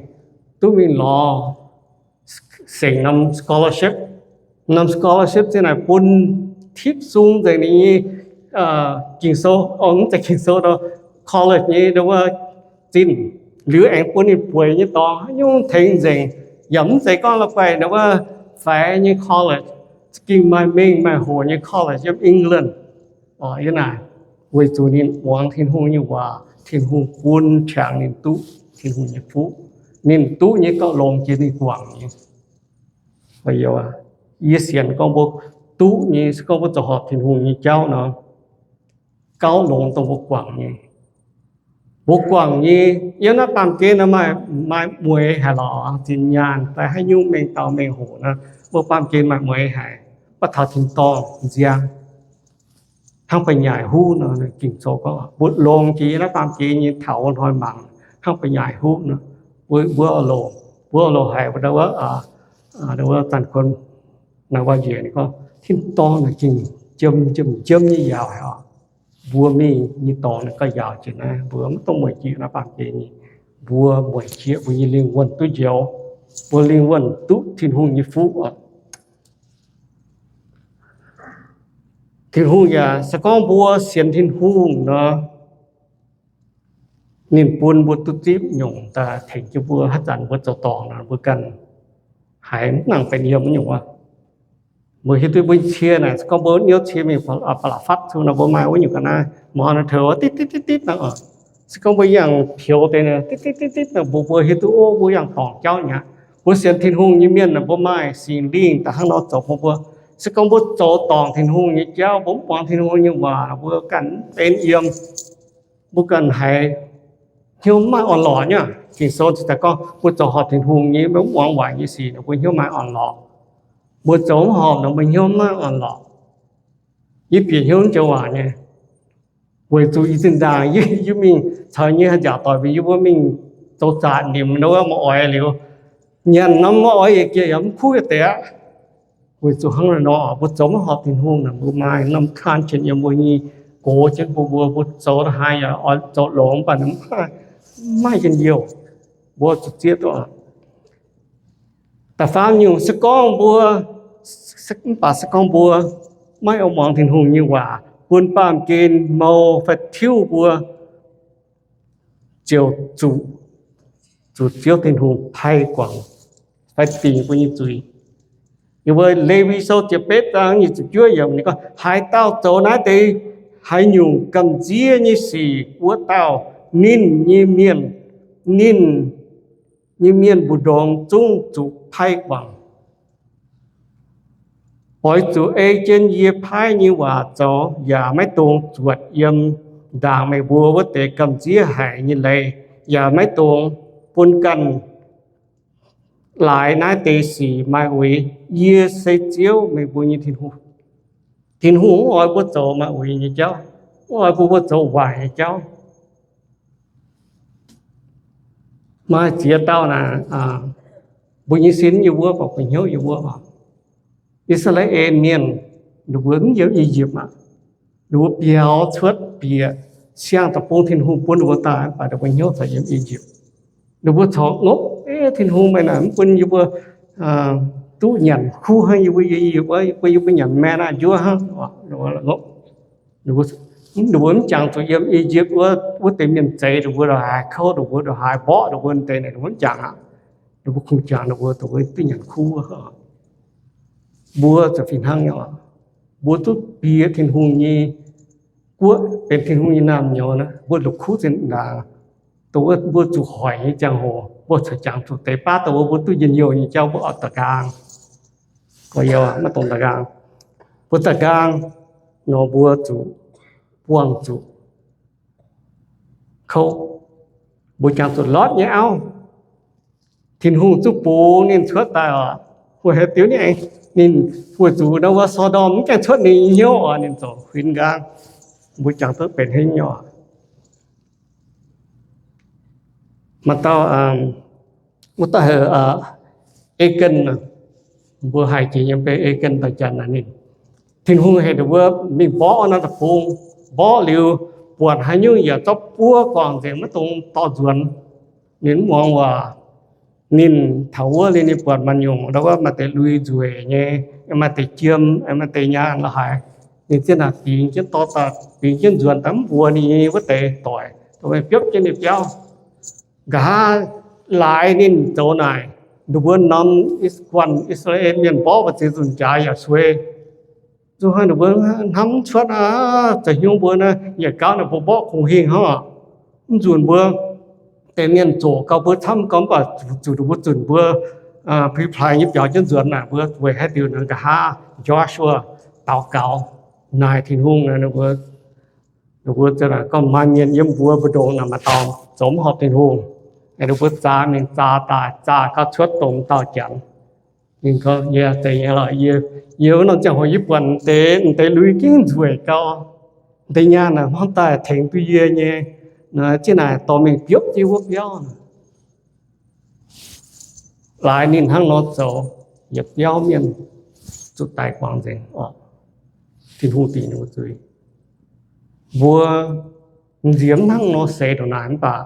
duqv mingh lorz sengc norm scholarship. Norm scholarship ziouc naaic bun tipv sung nzengc ninh nyei Ging-Sou, mv zeiz Ging-Sou, college nyei wuov zinh. Liuz aengx bun ninh bueix nyei dorngx haaix nyungc tengx nzengc, yaac mv zeiz gorngv la'guaih wuov faix nyei college, za'gengh maaih mengh maaih hoc nyei college yiem England. Yie naaic, weic zuqc ninh muangx Tin-Hungh nyei waac, Tin-Hungh bun qangx ninh duqv Tin-Hungh nyei fuqv. Ninh duqv nyei gauh longx jiex ninh guangc nyei. Yie sienx gorngv mbuo duqv nyei, se gorngv mbuo zoux horpc Tin-Hungh nyei jauv nor, gauh longx dongh mbuo guangc nyei. Mbuo guangc nyei, yiem naaiv baamh gen nor maaih, maaih mueix haic lorqc, zinh nyaanh fai haaix nyungc mengh dauh mengh hoc nor, mbuo baamh gen maaih mueix haic, mv baac taux tin-dorngh nziang hnangv ba'nyaaic huv nor, Ging-Sou gorngv mbuo longx jiex yiem naaiv baamh gen nyei taux wuov hnoi mangc hnangv ba'nyaaic huv nor, mbuo, mbuo loc, mbuo loc haic, mbuo wuov, wuov zanc kuonx naaiv waac-njiec gorngv tin-dorngh naaic gengh jiem, jiem, jiem nyei yaauc haic oc. Mbuo mingh nyei dorngx naaic gauh yaauc jiex naaiv, mbuo mv dongh mueic jiex naaiv baamh gen nyei. Mbuo mueic jiex mbuo nyei lingh wuonh duqv njoux, mbuo lingh wuonh duqv Tin-Hungh nyei fuqv oc. Tin-Hungh yaac se gorngv mbuo sienx Tin-Hungh nor, ninh bun mbuo duqv zipv nyungc daaih tengx jienv mbuo. Haaix zanc mbuo zoux dorngc nor, mbuo ganh haiz mv nangc benx yiem wuov nyungc wuov. Mbuo hiuv duqv mbuo nyei cie naaic, se gorngv mbuo niouv cie mingh ba'laqc fatv cuh nor, mbuo maaih wuov nyungc ga'naaiv mor nor teu ditv ditv ditv ditv nor. Se gorngv mbuo yangh peux deix nor, ditv ditv ditv ditv nor, mbuo, mbuo hiuv duqv, o, mbuo yangh dorngc jauv nyei aqv. Mbuo sienx Tin-Hungh nyei mienh naaic, mbuo maaih Singx Lingh daaih hnangv nor zoux bun mbuo. Se gorngv mbuo zoux dorngc Tin-Hungh nyei jauv, mbuo mv muangx Tin-Hungh nyei waac, mbuo ganh mv benx yiem, mbuo ganh haiz hnyouv mv maaih orn-lorqc nyei aqv. Ging-Sou ziouc daaih gorngv mbuo zoux horpc Tin-Hungh nyei, mbuo mv muangx waaic nyei sic nor, mbuo hnyouv maaih orn-lorqc. Mbuo zoux mv horpc nor, mbuo hnyouv mv maaih orn-lorqc. Yie bieqc hnyouv joux waac nyei, weic zuqc yie zinh ndaangc yie, yie mingh caux nyei haih nziaauc doic mbuo, yie mbuo mingh zoux zaatc nimc nor, wuov maiv oix liuz, nyanc norm maiv oix yietc jiex yaac mv kuv yietc deix aqv. Weic zuqc hnangv naaiv nor, mbuo zoux maiv horpc Tin-Hungh naaic, mbuo maaih norm kaan jienv yiem mbuo nyei gox jienv bun mbuo, mbuo zoux haaix yaac oix zoux longx, mv baac mv maaih njien-youh. Mbuo zuqc zieqv duqv. Da'faam nyungc, se gorngv mbuo, mv baac se gorngv mbuo maiv oix muangx Tin-Hungh nyei waac, bun baamh gen mouz fai tiuv mbuo, ziouc zuqc, zuqc Ziouv Tin-Hungh pai guangc fai dingc mbuo nyei zuiz. Yiem wuov Lewi Sou ziepc betv zaang nyic ziepc juov yiemc ninh gorngv, haaix dauh zoux naaiv deix haaix nyungc gamh nziev nyei sic, wuov dauh ninh nyei mienh, ninh nyei mienh mbu'ndongx zungv zuqc pai guangc. Oix zuqc ei jienv yie paaiv nyei waac zoux, yaac maiv dungx zuotc yiem ndaangc meih mbuo wuov deix gamh nziev haic nyei leiz, yaac maiv dungx bun ganh laaix naaiv deix sic maaih uix. Yie se Ziouv, meih mbuo nyei Tin-Hungh. Tin-Hungh mv oix mbuo zoux maaih uix nyei jauv, mv oix bun mbuo zoux waaic nyei jauv. Maaih ziex dauh naaic, mbuo nyei sin yiem wuov, mbuo hnyouv yiem wuov. I^saa^laa^en Mienh, ninh mbuo mv yiem I^yipv aqv. Ninh mbuo biaux cuotv bieqc siang-deic-bung, Tin-Hungh bun ninh mbuo daaih, mv baac ninh mbuo hnyouv corc yiem I^yipv. Ninh mbuo corc ngopv, Eix, Tin-Hungh, meih naaic mv bun yie mbuo duqv nyanc kuv hnangv, yie mbuo I^yipv wuov, yie mbuo, yie mbuo nyanc maen-na'h njuov hnangv. Ninh mbuo mv jangx zuqc yiem I^yipv wuov deix mienh zeix ninh mbuo, ndongc haaix kouv ninh mbuo, ndongc haaix mborqv ninh mbuo deix, ninh mbuo mv jangx aqv. Ninh mbuo kungx jangx ninh mbuo duqv nyanc kuv wuov. Mbuo ziouc fih hnangv nyei. Mbuo duqv bieqc Tin-Hungh nyei guoqv, benx Tin-Hungh nyei naamh nyouz, mbuo la'kuqv zinh ndaangc, dongh wuov mbuo zuqc hoic nyei ziangh hoc, mbuo corc jangx zuqc deix baav dongh wuov mbuo duqv njien-youh nyei jauv, mbuo oix da'nqaang. Gorx-youz, maiv dungx da'nqaang. Mbuo da'nqaang nor, mbuo zuqc buangh zuqc kouv. Mbuo jangx zuqc Lotv nyei auv. Tin-Hungh zungv bungx ninh cuotv daaih oc. Weic haaix diuc? Ninh, ninh weic zuqc nor wuov Sodom mv gaengh cuotv ninh nyei hnyouv oc, ninh ziouc huin nqaang. Mbuo jangx duqv benx haaix nyungc? Maaih dauh, wuov dauh heuc Achan, mbuo haih jiex yiem beiv Achan dauh janx naaic ninh, Tin-Hungh heuc ninh mbuo mingh mborqv norm deic-bung, mborqv liuz buatc haaix nyungc yaac zorqv buov guangc nzengc, maiv dungx dorh nzuonx. Ninh mv muangx waac. Ninh taux wuov liuz ninh buatc maaih nyungc ndau wuov maaih deix lui nzueic nyei, maaih deix jiem, maaih deix nyaanh la'haaix. Ninh zieqv naaic bingx jienv dorh daaih, bingx jienv nzuonx daaih mv mbuox ninh nyei wuov deix doic, dongh meih biopv jienv ninh biauv. Nqa'haav laaix ninh zoux naaic, ninh mbuo norm guanh I^saa^laa^en Mienh mborqv mbu'ziex nzunc jaax yaac suei. Nzunc hnoi ninh mbuo hnamv mv cuotv aqv, zoux hnyouv mbuo naaiv yietc gauv ninh mbuo mborqv kungx hingh hnangv. Mv nzunc mbuo deix mienh zoqc gauh mbuo camv gauh mv baac zuqc ninh mbuo zunc mbuo pi plaaix nyei biaux jienv nzuonx naaic, mbuo weic haaix diuc nor? Nqa'haav Joshua daux gaux naaic Tin-Hungh, ninh mbuo gorngv maaih mienh yiem mbuo mbu'ndongx naaic maaih dauh zoux mv horpc Tin-Hungh. Ninh mbuo zaah mingh zaah daaih, zaah gauh cuotv dongh dauh janx. Ninh gorngv, Yie deix nyei lorqc, yie wuov norm ziangh hoc yie buatc deix, deix lui gengh nzueic gau. Deix nyaanh naaic hnamv daaih tengx duqv yie nyei, zieqv naaic dorh mingh biopv jienv wuov biauv. Laaix ninh hnangv nor zoux, yietc biauv mienh zuqc daic guangc nzengc oc. Tin-Hungh dingc ninh mbuo zuiz. Mbuo nziex mv hnangv nor seix ndongc naaic mv baac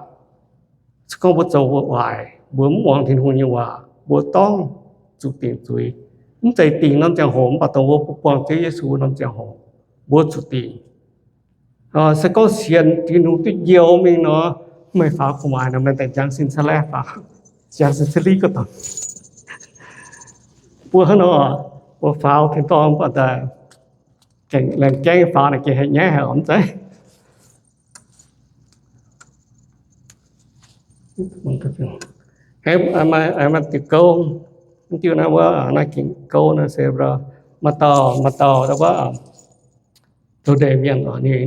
se gorngv mbuo zoux waaic, mbuo mv muangx Tin-Hungh nyei waac, mbuo dorngv zuqc dingc zuiz. Mv zeiz dingc norm ziangh hoc, mv baac dongh mbuo buangh Ziouv Yesu norm ziangh hoc, mbuo zuqc dingc. Se gorngv sienx Tin-Hungh duqv njoux mingh nor, meih faaux gu'nguaaic nor meih daaih njang sin ca'laiv faaux, njang sin ca'laiv ga'dongh. Mbuo hnangv nor, mbuo faaux tin-dorngh mv baac daaih laengz gaengv faaux naaic gengh haih nyaiv haic oc, mv zeiz? Maaih diuh gouv, mv diuh naaiv wuov, naaiv ging gouv naaiv se maaih dauh, maaih dauh wuov, zoux ndeic mienh,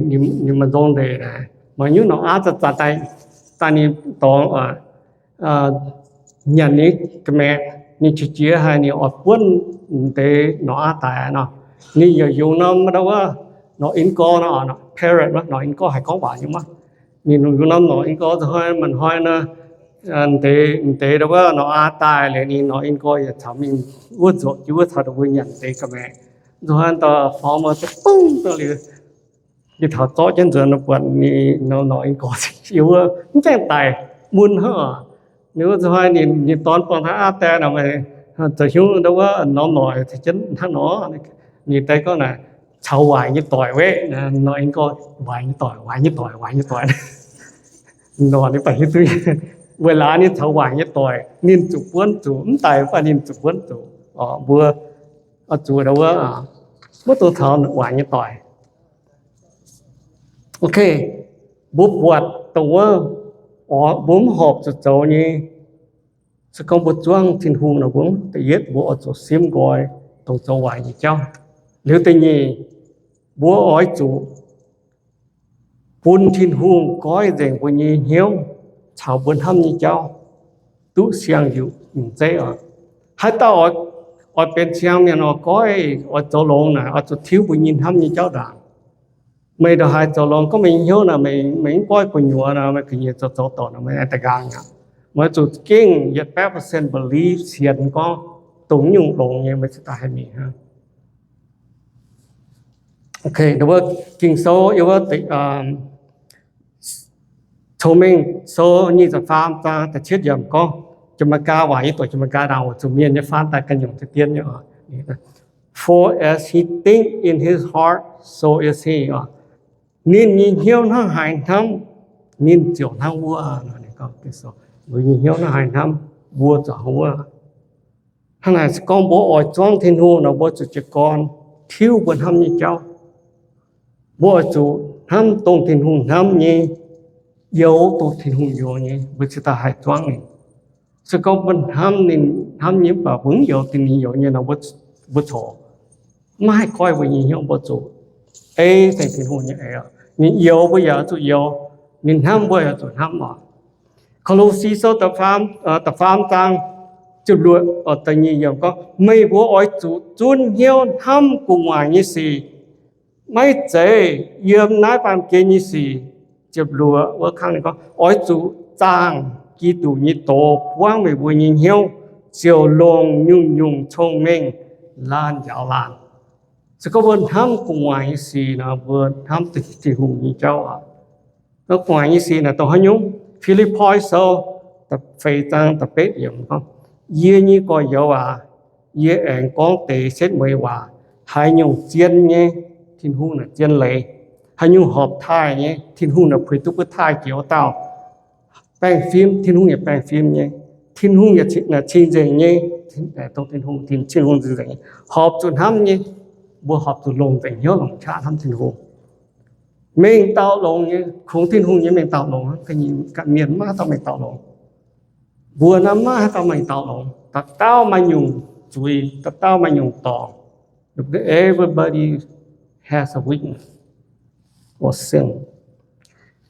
ninh maaih nzong ndeic naaic, maaih nyungc norm aav zanc-zanc daaih, daaih ninh dorngx nyanc ninh ga'maeqc, ninh qiex jiez haic, ninh oix buonv deix norm aav daaih nor, ninh yaac yungz norm wuov norm in-gorx nor, parrot, norm in-gorx haiz gorngv waac nyei maah. Ninh yungz norm norm in-gorx hnoi, maaih hnoi nor, deix, deix wuov norm aav daaih liuz, ninh norm in-gorx yaac caux mingh wuov nzuoqc jienv wuov caux ninh mbuo nyanc deix ga'maeqc. Nzunc hnoi dauh faaux mv dongh liuz, ninh taux zorqv jienv nzuonx buatc ninh norm norm in-gorx yiem wuov mv gaengh daic, mun hnangv oc. Ninh wuov nzunc hnoi ninh, ninh dorn buangh taux aav daaih nor, meih zoux hnyouv ndau wuov norm noic caux jienv hnangv nor. Ninh daaih gorngv naaic, caux waaic nyei doic weqv, norm in-gorx, waaic nyei doic, waaic nyei doic, waaic nyei doic. Norm ninh baac hiuv duqv, weic laaix ninh caux waaic nyei doic ninh zuqc buonv zuqc, mv daic mv baac ninh zuqc buonv zuqc. Mbuo oix zuqc ndau wuov, maiv dungx caux waaic nyei doic. Ok, mbuo buatc dongh wuov, mbuo mv horpc zuqc zoux nyei, se gorngv mbuo zuangv Tin-Hungh nor, mbuo da'yietv mbuo oix zuqc simv nqoi dongh zoux waaic nyei jauv. Liuz da'nyeic, mbuo oix zuqc bun Tin-Hungh goiv nzengc mbuo nyei hnyouv caux mbuo hnamv nyei jauv duqv siang-yuqc nyungc zeiv oc. Haaix dauh oix benx siang mienh oix goiv, oix zoux longx naaic, oix zuqc tiuv mbuo nyei hnamv nyei jauv ndaangc. Meih ndongc haaix zoux longx gorngv meih nyei hnyouv naaic, meih mv goiv gu'nyuoz nor, meih ga'nyiec zoux zoux dorngc nor, meih aengx da'nqaang aqv. Meih zuqc gengh yietc baeqv percent believe sienx gorngv dongh nyungc longx nyei, meih cingx daaih haih mingh hnangv. Ok, wuov Ging-Sou yiem wuov Cong-Mengh Sou nyic ziepc faam zaang da'cietv yiemc gorngv, Janx-Meigaa waac, yie doqc Janx-Meigaa ndaangc, oix zuqc mienh nyei faan daaih ganh nyungc za'gengh nyei oc. For as he think in his heart, so is he. Ninh nyei hnyouv hnangv haaix hnamv, ninh ziouc hnangv wuov. Mbuo nyei hnyouv hnangv haaix hnamv, mbuo ziouc hnangv wuov. Hnangv naaic se gorngv mbuo oix zuangv Tin-Hungh nor, mbuo zuqc jiez gorn tiuv mbuo hnamv nyei jauv. Mbuo oix zuqc hnamv dongh Tin-Hungh hnamv nyei, youx dongh Tin-Hungh youx nyei, mbuo cingx daaih haih zuangv ninh. Se gorngv mbuo hnamv ninh hnamv nyei mv baac mbuo mv youx dongh ninh youx nyei nor, mbuo corc maiv haih goiv mbuo nyei hnyouv, mbuo zuqc ei dengh Tin-Hungh nyei eix. Ninh youx mbuo yaac zuqc youx, ninh hnamv mbuo yaac zuqc hnamv oc. Ko^lo^si Sou da'faam zaang ziepc luoqc, da'nyeic yiemc gorngv, meih mbuo oix zuqc zunv hnyouv hnamv gu'nguaaic nyei sic, maiv zeiz yiem naaiv baamh gen nyei sic. Ziepc luoqc wuov kangv ninh gorngv, oix zuqc zaangh Giduc nyei doz buangv meih mbuo nyei hnyouv, ziouc longc nyungc-nyungc cong-mengh laanh njaaux laanh. Se gorngv mbuo hnamv gu'nguaaic nyei sic nor, mbuo hnamv Tin-Hungh nyei jauv aqv. Gu'nguaaic nyei sic naaic dongh haaix nyungc? Fi^lipv^poi Sou da'feix zaang da'betv yiemc gorngv, Yie nyei gorx-youz aac, yie aengx gorngv deix setv mueiz waac. Haaix nyungc zien nyei, Tin-Hungh naaic zien leiz. Haaix nyungc horpc taaih nyei, Tin-Hungh naaic puix duqv mbuo taaih jiex wuov dauh. Baengh-fim, Tin-Hungh yaac baengh-fim nyei. Tin-Hungh yaac cing-nzengc nyei, dongh Tin-Hungh, Tin-Hungh cing-nzengc nyei. Horpc zuqc hnamv nyei, mbuo horpc zuqc longc nzengc hnyouv longc qaqv hnamv Tin-Hungh. Mengh dauh longx nyei, kungx Tin-Hungh nyei mengh dauh longx, mienh maiv haaix dauh mengh dauh longx. Mbuo naaiv maiv haaix dauh mengh dauh longx. Dauh dauh maaih nyungc zuiz, dauh dauh maaih nyungc dorngc. Everybody has a weakness or sin.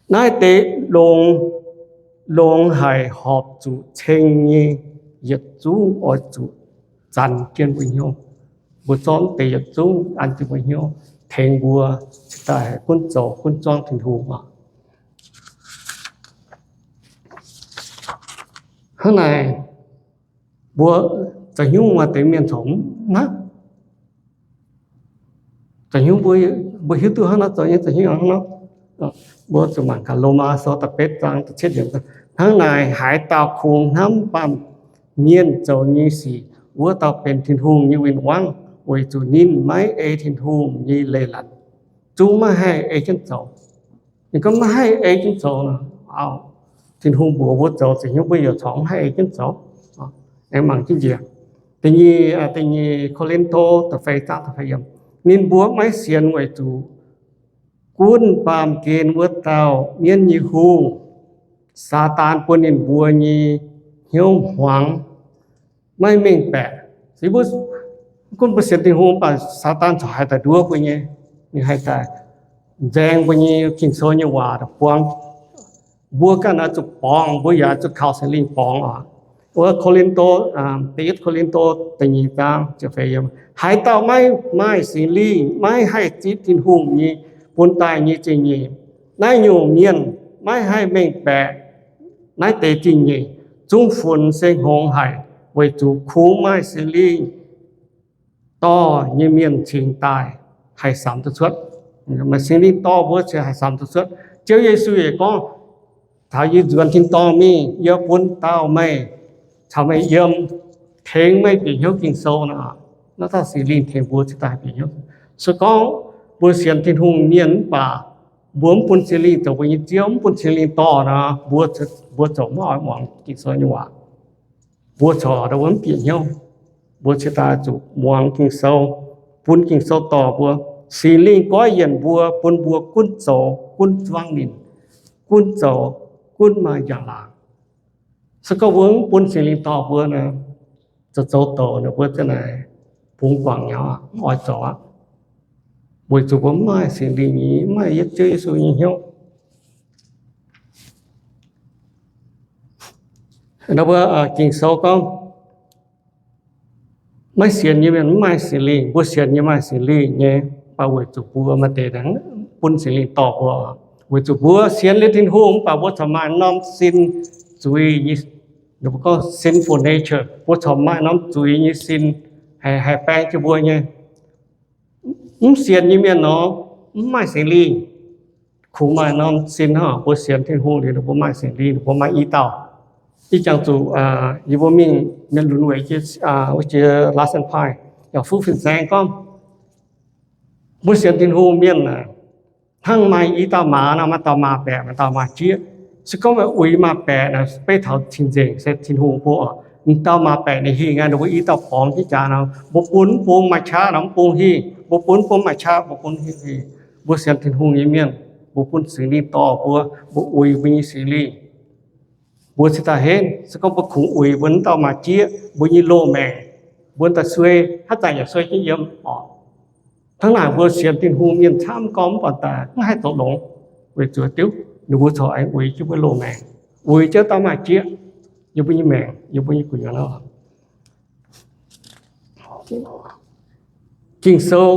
Naaiv deix longx, longx haic horpc zuqc ceng nyei yietc zungv oix zuqc zanc jienv mbuo hnyouv. Mbuo zorqv deix yietc zungv an jienv mbuo hnyouv, tengx mbuo cingx daaih gunv zoux gunv zuangv Tin-Hungh oc. Hnangv naaic, mbuo za'hnyungv maaih deix mienh corc mv hnamv. Za'hnyungv mbuo hiuv duqv hnangv nor zoux nyei, za'hnyungv hnangv nor. Mbuo zuqc mangc gaax Lomaa Sou da'betv zaang da'cietv yiemc. Hnangv naaic, haaix dauh kungx hnamv baamh mienh zoux nyei sic, wuov dauh benx Tin-Hungh nyei win-wangv, weic zuqc ninh maiv ei Tin-Hungh nyei leiz-latc. Zungv maiv haih ei jienv zoux. Ninh gorngv maiv haih ei jienv zoux nor, Tin-Hungh mbuox mbuo zoux, za'hnyungv mbuo yaac corc maiv haih ei jienv zoux. Aengx mangc jienv njiec. Da'nyeic, da'nyeic Ko^lin^to da'feix zaang da'feix yiemc, ninh mbuo maiv sienx weic zuqc gunv baamh gen wuov dauh mienv nyei hungh, Saadaan, bun ninh mbuo nyei hnyouv hmuangx, maiv mengh baeqc. Gunv mbuo sienx Tin-Hungh, mv baac Saadaan corc haih daaih nduov mbuo nyei. Ninh haih daaih nzaeng mbuo nyei Ging-Sou nyei waac buangv. Mbuo ganh oix zuqc borngz, mbuo yaac zuqc kaux Singx Lingh borngz oc. Wuov Ko^lin^to, da'yietv Ko^lin^to da'nyeic zaang, haaix dauh maiv maaih Singx Lingh, maiv haih zipv Tin-Hungh nyei bun daaih nyei zingh nyeic. Naaiv nyungc mienh maiv haih mengh baeqc naaiv deix zingh nyeic. Zungv funx se hngongx haic, weic zuqc kungx maaih Singx Lingh dorh nyei mienh cingx daaih haih samx duqv cuotv. Maaih Singx Lingh dorh mbuo cingx haih samx duqv cuotv. Ziouv Yesu yaac gorngv, Taux yie nzuonx tin-dorngh mingh, yie bun dauh meih caux meih yiem, tengx meih bieqc hnyouv Ging-Sou nor. Naaiv dauh Singx Lingh tengx mbuo cingx daaih bieqc hnyouv. Se gorngv mbuo sienx Tin-Hungh mienh mv baac mbuo mv bun Singx Lingh zoux mbuo nyei Ziouv, mv bun Singx Lingh dorh nor, mbuo zoux maiv oix muangx Ging-Sou nyei waac. Mbuo corc mv bieqc hnyouv. Mbuo cingx daaih zuqc muangx Ging-Sou, bun Ging-Sou dorh mbuo. Singx Lingh goiv yienc mbuo, bun mbuo gunv zoux gunv zuangv ninh, gunv zoux gunv maaih njang-laangc. Se gorngv mbuo mv bun Singx Lingh dorh mbuo nor, zoux zoux douc ninh mbuo za'naaic bungx guangc nyei, mv oix zoux aqv. Weic zuqc mbuo mv maaih Singx Lingh nyei, mv maaih Ziouv Yesu nyei hnyouv. Nor mbuo Ging-Sou gorngv, maiv sienx nyei mienh mv maaih Singx Lingh. Mbuo sienx nyei maaih Singx Lingh nyei, mv baac weic zuqc mbuo maaih deix bun Singx Lingh dorh mbuo. Weic zuqc mbuo sienx liuz Tin-Hungh mv baac mbuo corc maaih norm sin zuiz nyei, mbuo gorngv sinful nature, mbuo corc maaih norm zuiz nyei sin haih, haih baeng jienv mbuo nyei. Mv sienx nyei mienh nor, mv maaih Singx Lingh. Kungx maaih norm sin hnangv mbuo sienx Tin-Hungh liuz, ninh mbuo maaih Singx Lingh, ninh mbuo maaih i dauh. Ih jangx zuqc yie mbuo mingh mienh lunx weic jiex wuov jiex last and pai, yaac fuqv fin-saeng gorngv, mbuo sienx Tin-Hungh mienh aah, hnangv maaih i dauh maaz nor, maaih dauh maaz-baeqc, maaih dauh maaz-jieqv. Se gorngv meih uix maaz-baeqc naaic, beiv taux cing-nzengc se Tin-Hungh mbuo oc. M'dauh maaz-baeqc ninh hingh aqv, ninh mbuo i dauh borngz jienv jaax nor, mbuo bun mv bung maaih qaqv nor, mv bung hingh, mbuo bun mv bung maaih qaqv, mbuo bun hingh. Mbuo sienx Tin-Hungh nyei mienh, mbuo bun Singx Lingh dorh mbuo, mbuo uix mbuo nyei Singx Lingh. Mbuo cingx daaih henv, se gorngv mbuo kungx uix mbuo wuov dauh maaz-jieqv, mbuo nyei loz-maengc, mbuo daaih suei, haaix zanc yaac suei jienv yiem oc. Hnangv naaic mbuo sienx Tin-Hungh mienh camv gorngv mv baac daaih mv haih zoux longx, weic zuqc diuv ninh mbuo corc aengx uix jienv mbuo loz-maengc, uix jienv dauh maaz-jieqv yiem mbuo nyei maengc, yiem mbuo nyei gu'nyuoz nor. Ging-Sou,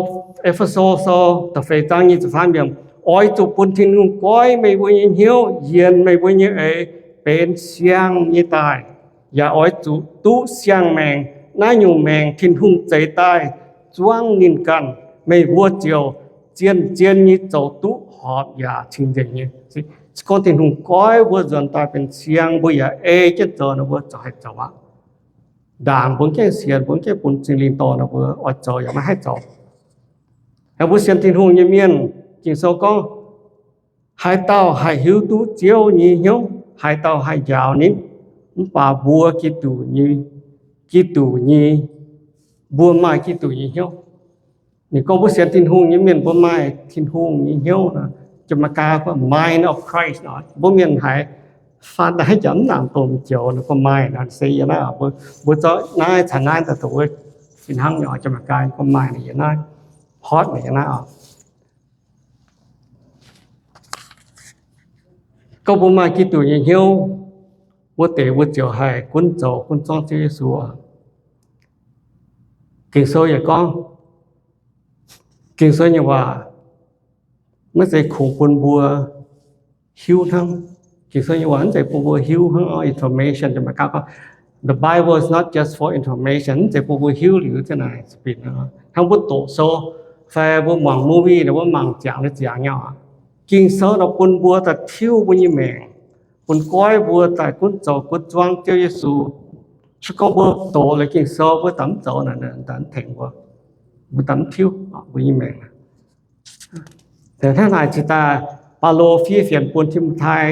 E^fe^so Sou da'feix zaang nyic ziepc faam yiemc, oix zuqc bun Tin-Hungh goiv meih mbuo nyei hnyouv, yienc meih mbuo nyei eix, benx siang nyei daaih, yaac oix zuqc duqv siang-maengc. Naaiv nyungc maengc Tin-Hungh zeix daaih zuangv ninh ganh, meih mbuo ziouc zien-zien nyei zoux duqv horpc yaac cing-nzengc nyei. Se gorngv Tin-Hungh goiv mbuo nzuonx daaih benx siang, mbuo yaac ei jienv zoux nor, mbuo ziouc haih zoux aqv. Ndaangc mbuo mv gaengh sienx, mbuo mv gaengh bun Singx Lingh dorh nor, mbuo oix zoux yaac maiv haih zoux. Mbuo sienx Tin-Hungh nyei mienh, Ging-Sou gorngv, haaix dauh haih hiuv duqv Ziouv nyei hnyouv? Haaix dauh haih njaaux ninh? Mv baac mbuo Giduc nyei, Giduc nyei, mbuo maaih Giduc nyei hnyouv. Ninh gorngv mbuo sienx Tin-Hungh nyei mienh, mbuo maaih Tin-Hungh nyei hnyouv nor, Janx-Meigaa gorngv mind of Christ nor. Mbuo mienh haiz faan daaih haaix jaax mv nangc dongh joux nor, gorngv mind nor se yiem naaiv oc. Mbuo, mbuo zorqv naaiv caux naaiv daaih doqc wuov fih hnangv nyei oc. Janx-Meigaa gorngv mind nor yiem naaiv, heart nor yiem naaiv oc. Gorngv mbuo maaih Giduc nyei hnyouv, wuov deix mbuo ziouc haih gunv zoux gunv zorngv Ziouv Yesu oc. Ging-Sou yaac gorngv, Ging-Sou nyei waac maiv zeiz kungx bun mbuo hiuv hnangv. Ging-Sou nyei waac maiv zeiz bun mbuo hiuv hnangv oc. Information, Janx-Meigaa gorngv, the Bible is not just for information. Maiv zeiz bun mbuo hiuv liuz ziang naaic speed hnangv mbuo doqc sou fai mbuo muangx movie nor, mbuo mangc ziangx liuz ziangx nyei oc. Ging-Sou nor bun mbuo daaih tiuv mbuo nyei maengc, bun goiv mbuo daaih gunv zoux gunv zuangv Ziouv Yesu. Se gorngv mbuo doqc liuz Ging-Sou mbuo daaih mv zoux naaic, daaih mv tengx mbuo, mbuo daaih mv tiuv mbuo nyei maengc. Hnangv naaic cingx daaih Baulo fiev fienx bun Ti^mo^tai,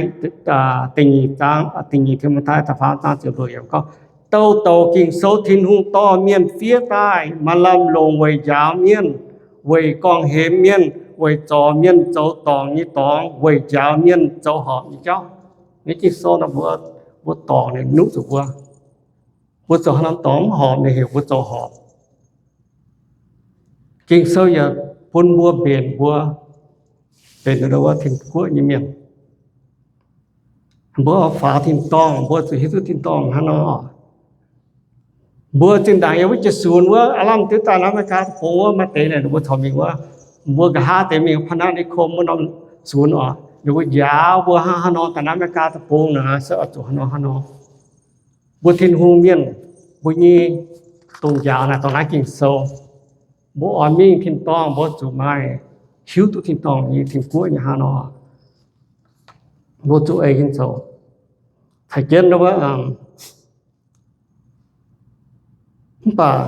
da'nyeic zaang, da'nyeic Ti^mo^tai da'faam zaang ziepc luoqc yiemc gorngv, douc douc Ging-Sou Tin-Hungh dorh mienh fiev daaih maaih lamh longc weic njaaux mienh, weic gorngv-hemx mienh, weic zorc mienh zoux dorngc nyei dorngx, weic njaaux mienh zoux horpc nyei jauv. Naaiv Ging-Sou nor mbuo, mbuo dorngc ninh nuqv zuqc mbuo. Mbuo zoux haaix norm dorngx mv horpc ninh heuc mbuo zoux horpc. Ging-Sou yaac bun mbuo mbenc mbuo, mbenc wuov Tin-Guoqv nyei mienh. Mbuo faaux tin-dorngh, mbuo zuqc hiuv duqv tin-dorngh hnangv nor. Mbuo zinh ndaangc yiem wuov jiex sunx wuov, aav lamh duqv daaih Naaiv America deic-bung wuov maaih deix naaic mbuo corc mingh wuov, mbuo nqa'haav deix mingh พนัสนิคม wuov norm sunx oc, ninh mbuo njaaux mbuo hnangv haaix nor daaih Naaiv America deic-bung naaic se oix zuqc haaix nor haaix nor. Mbuo Tin-Hungh mienh, mbuo nyei dongh njaaux naaic dongh naaiv Ging-Sou. Mbuo oix mingh tin-dorngh mbuo zuqc maaih hiuv duqv tin-dorngh nyei Tin-Guoqv nyei hnangv nor, mbuo zuqc ei jienv zoux. Taux jienv wuov, mv baac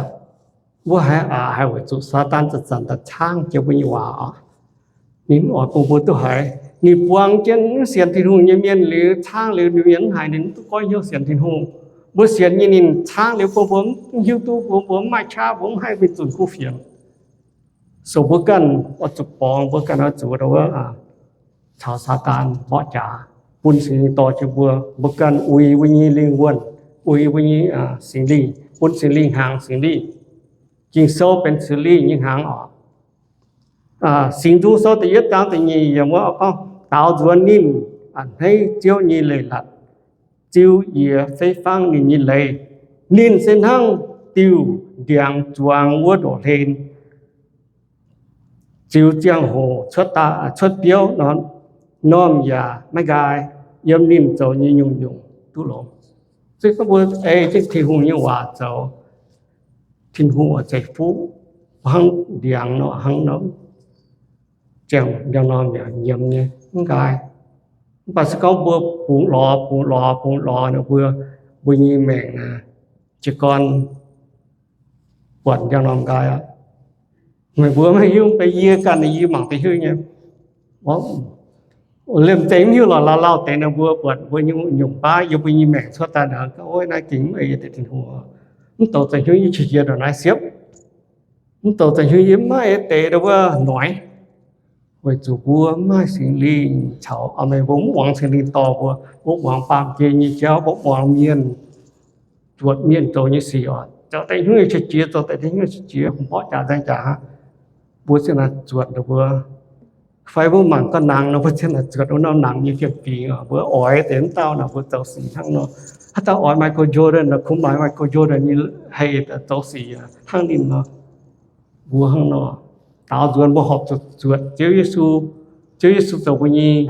mbuo haiz aqc haiz weic zuqc Saadaan zanc-zanc daaih caangv jienv mbuo nyei waac oc. Ninh oix bun mbuo duqv haiz, ninh buang jienv mv sienx Tin-Hungh nyei mienh liuz, caangv liuz ninh mienh mv haiz ninh mv duqv goiv hnyouv sienx Tin-Hungh. Mbuo sienx nyei ninh caangv liuz bun mbuo mv hiuv duqv, bun mbuo mv maaih qaqv, mbuo mv haih mingh zunc kuv fienx. So mbuo ganh oix zuqc borngz, mbuo ganh oix zuqc wuov caux Saadaan mborqv jaax, bun Singx Lingh dorh jienv mbuo. Mbuo ganh uix mbuo nyei lingh wuonh, uix mbuo nyei Singx Lingh, bun Singx Lingh hnaangx Singx Lingh. Ging-Sou benx Singx Lingh nyei hnaangx oc. Singx Nzung Sou da'yietv zaang da'nyeic yiemc wuov gorngv, daaux nzuonx ninh a'hneiv Ziouv nyei leiz-latc, ziux yie fei fangv ninh nyei leiz. Ninh se hnangv diuh ndiangx zuangx wuov ndoqv hlen, ziux ziangh hoc cuotv biouv, norm yaac maiv nqaai. Yiem ninh zoux nyei nyungc-nyungc duqv longx. Se gorngv mbuo ei jienv Tin-Hungh nyei waac zoux, Tin-Hungh oix ceix fuqv, hnangv ndiangx nor, hnangv norm ziangh ndiangx-normh yaac nyiemz nyei, mv nqaai. Mv baac se gorngv mbuo bungx lorz, bungx lorz, bungx lorz nor, mbuo, mbuo nyei maengc naaic jiez gorn buatc ndiangx-normh nqaai aqv. Meih mbuo maiv hiuv, mv baac yie ganh yie mangc deix hiuv nyei. Liemh zeih mv hiuv lorqc, lauh lauh deix nor mbuo buatc mbuo nyei nyungc baav yiem mbuo nyei maengc cuotv daaih nor, ga'oix naaiv gengh mv ei deix Tin-Hungh. Mv douc za'hnyungv yie qiex jiez ndongc naaiv siepv. Mv douc za'hnyungv yie mv maaih ei deix wuov noic, weic zuqc mbuo mv maaih Singx Lingh caux, meih mbuo mv muangx Singx Lingh dorh mbuo, mbuo muangx baamh gen nyei jauv, mbuo muangx mienh, zuotc mienh zoux nyei sic oc. Zoux deix hnyouv qiex jiez, zoux deix hnyouv qiex jiez, mborqv jaax nzaeng jaax aqv. Mbuo ziouc naaic zuotc ninh mbuo. Fai mbuo mangc gaax nangx nor, mbuo ziouc naaic zuotc wuov norm nangx nyei fiem-fingx oc. Mbuo oix deix mv dauh nor, mbuo zoux sic hnangv nor. Haaix dauh oix Michael Jordan nor, kungx maaih Michael Jordan nyei hei zoux sic hnangv ninh nor. Mbuo hnangv nor, daaux nzuonx mbuo horpc zuqc zuotc Ziouv Yesu. Ziouv Yesu zoux mbuo nyei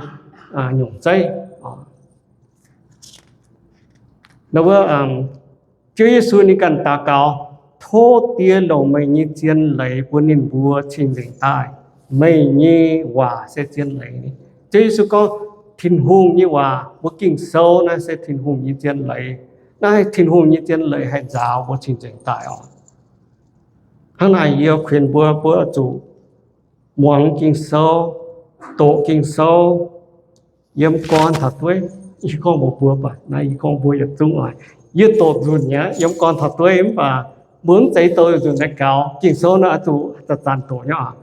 nyungc zeiv. Nor wuov, Ziouv Yesu ninh ganh daux gaux, Tov Die longc meih nyei zien leiz bun ninh mbuo cing-nzengc daaih. Meih nyei waac se zien leiz. Ziouv Yesu gorngv Tin-Hungh nyei waac, mbuo Ging-Sou naaiv se Tin-Hungh nyei zien leiz. Naaiv Tin-Hungh nyei zien leiz haih nzaaux mbuo cing-nzengc daaih oc. Hnangv naaic yie kuinx mbuo, mbuo zuqc muangx Ging-Sou, doqc Ging-Sou, yiem gorn taux dueiv. Yie gorngv mbuox mbuo baac naaiv yie gorngv mbuo yietc zungv oc. Yie doqc nzunc mi'aqv, yiem gorn taux dueiv, mv baac mbuo mv zeiz doqc nzunc daaih gaux. Ging-Sou naaiv oix zuqc zanc-zanc doqc nyei oc.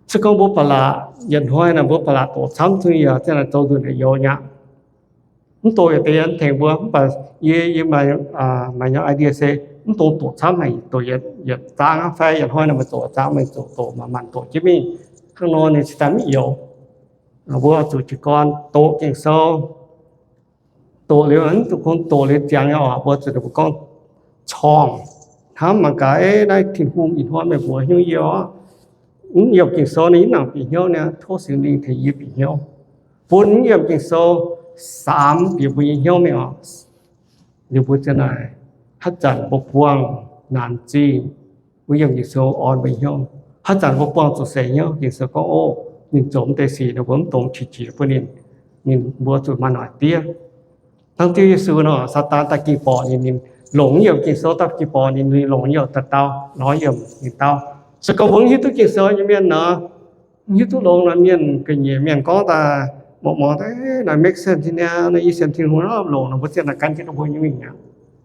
Se gorngv mbuo ba'laqc, yietc hnoi naaic mbuo ba'laqc doqc camv zungv yaac ziang naaic zoux nzunc naaic youx nyei aqv. Mv doqc yaac deix yie tengx mbuo, mv baac yie, yie maaih, maaih nyei idea se mv dungx doqc camv haic, doqc yietc, yietc zaang aqv fai yietc hnoi naaic meih doqc zaang, meih zuqc doqc manc-manc doqc jienv mingh. Hnangv nor ninh cingx daaih mv youx. Mbuo zuqc jiez gorn doqc Ging-Sou. Doqc liuz, mv dungx kungx doqc liuz ziangx nyei oc, mbuo zuqc mbuo gorngv corngh hnamv mangc gaax, naaiv Tin-Hungh ih hnoi meih mbuox hnyouv yie oc. Mv yiem Ging-Sou ninh mv nangc bieqc hnyouv niaa, tov Singx Lingh tengx yie bieqc hnyouv, bun mv yiem Ging-Sou saamx bieqc mbuo nyei hnyouv mingh oc. Liuz mbuo ziang naaic, haaix zanc mbuo buangh naanc zingh, mbuo yiem Ging-Sou orn mbuo hnyouv. Haaix zanc mbuo buangh zuqc seix hnyouv, Ging-Sou gorngv, ov, ninh zoux mv deix sic nor, mbuo mv dungx qiex jiez bun ninh. Ninh, mbuo zuqc maaih noic diev. Hnangv Ziouv Yesu nor, Saadaan daaih ging borqc ninh, ninh longc mv yiem Ging-Sou daaih ging borqc ninh, ninh longc mv yiem dauh dauh, lorz yiem ninh dauh. Se gorngv mbuo mv hiuv duqv Ging-Sou nyei mienh nor, mv hiuv duqv longx nor, mienh ga'nyiec mienh gorngv daaih, muangx muangx daaih, naaiv make sense nyei, naaiv i sienx Tin-Hungh nor, longx nor, mbuo ziangh naaic gan jienv mbuo nyei mingh aqv.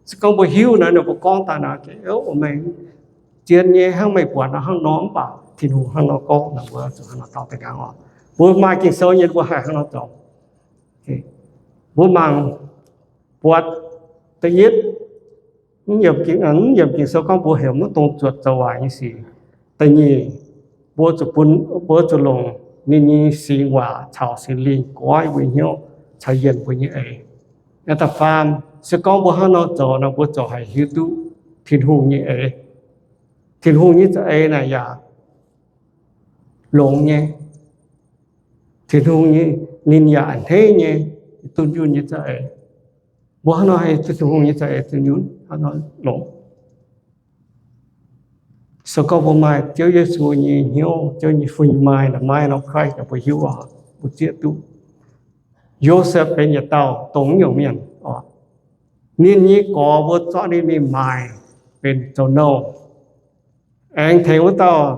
Se gorngv mbuo hiuv naaiv, ninh mbuo gorngv daaih naaic, meih zien nyei, hnangv meih buatc nor hnangv nor, mv baac Tin-Hungh hnangv nor gorngv naaic, mbuo zuqc hnangv nor dorh daaih nqaang oc. Mbuo maaih Ging-Sou nyei, mbuo haih hnangv nor zoux. Mbuo mangc buatc da'yietv, mv yiem Ging-Sou gorngv mbuo heuc mv dungx zuotc zoux waaic nyei sic. Da'nyeic, mbuo zuqc bun, mbuo zuqc longc ninh nyei singx waac caux Singx Lingh goiv mbuo hnyouv caux yienh mbuo nyei eix. Da'faam, se gorngv mbuo hnangv nor zoux nor, mbuo ziouc haih hiuv duqv Tin-Hungh nyei eix. Tin-Hungh nyei za'eix naaic yaac longx nyei. Tin-Hungh nyei, ninh yaac a'hneiv nyei, dunh yunh nyei za'eix. Mbuo hnangv nor haih Tin-Hungh nyei za'eix dunh yunh, hnangv nor longx. Se gorngv mbuo maaih Ziouv Yesu nyei hnyouv, Ziouv nyei fu-sux maaih, maaih norm Christ mbuo hiuv oc, mbuo zieqv duqv. Yosepv benx yietc dauh dongh nyungc mienh oc. Ninh nyei gorx mbuo zorqv ninh mingh maaic benx zoux nouh. Aengx tengx wuov dauh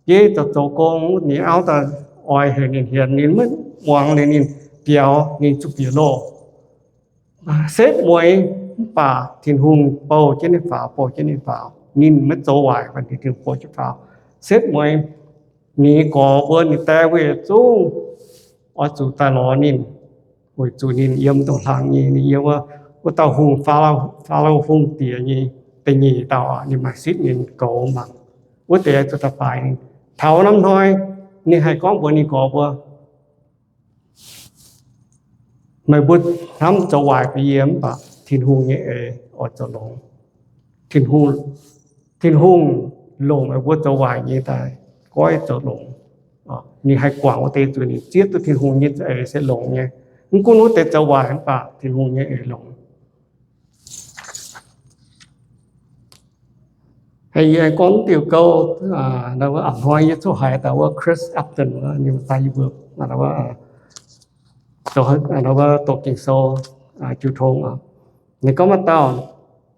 bieiv zoux zoux gong, ninh auv daaih oix heuc ninh hienx, ninh maiv muangx, ninh biaux, ninh zuqc bieqc loh. Setv mueiz, mv baac Tin-Hungh bouh jienv ninh faaux, bouh jienv ninh faaux. Ninh maiv zoux waaic, mv baac Tin-Hungh bouh jienv faaux. Setv mueiz, ninh nyei gorx mbuo, ninh die mbuo yietc zungv oix zuqc daaih lorz ninh, weic zuqc ninh yiem ndongc hlang nyei, ninh yiem wuov dauh hungh, Faalo Hungh diex nyei da'nyeic dauh, ninh maaih sitv ninh goux mangc. Wuov deix zuqc daaih faix ninh. Taux norm hnoi ninh haih gorngv mbuox ninh gorx mbuo, meih mbuo hnamv zoux waaic bun yie, mv baac Tin-Hungh nyei eix oix zoux longx. Tin-Hungh longc meih mbuo zoux waaic nyei daaih goiv zoux longx. Ninh haih guangc wuov deix zuqc ninh zieqv duqv Tin-Hungh nyei eix se longx nyei. Mv gunv wuov deix zoux waaic, mv baac Tin-Hungh nyei eix longx. Yie gorngv diuh gouv, a'hnoi yie zuqc haiz daaih wuov Chris Upton, ninh daaih yie mbuo, wuov doqc Ging-Sou jiu tong. Ninh gorngv maaih dauh,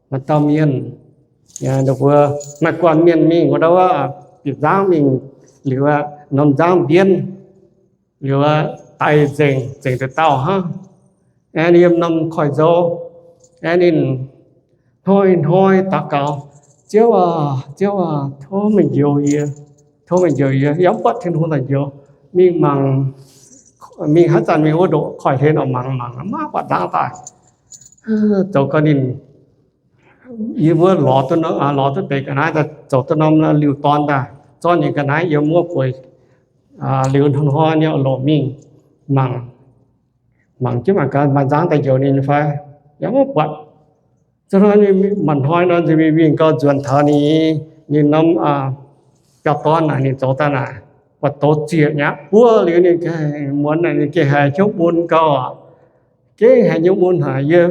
maaih dauh mienh, mbuo maaih guanh mienh mingh wuov, bieqc nzangv mingh liuz, norm nzangv mbienv liuz, daic nzengc, nzengc deix dauh hnangv. Aengx yiem norm koiv-nzou, aengx ninh hnoi-hnoi daux gaux, Ziouv aac, Ziouv aac, tov meih njoux yie, tov meih njoux yie. Yaac mv buatc Tin-Hungh daaih njoux. Mingh mangc, mingh haaix zanc mingh wuov ndoqc koiv-hlen oix mangc, mangc maiv buatc nzangv daaih. Zoux gau ninh, yie mbuo lorz duqv, lorz duqv deix ga'naaiv daaih, zoux duqv norm liuh dorn daaih, zorqv ninh ga'naaiv yiem wuov bueix, liuz hnoi-hnoi nyei longc mingh mangc, mangc jienv mangc gaax maaih nzangv daaih njoux ninh fai. Yaac maiv buatc. Zinh hnoi, maaih hnoi nor, ninh mingh gau nzuonx taux ninh, ninh norm biauv-dorn naaic, ninh zoux daaih naaic, buatc douz ziec nyei aqv. Buov liuz ninh muonz naaic, ninh gengh haiz hnyouv mun gau aqv. Gengh haiz nyei mun haic, yie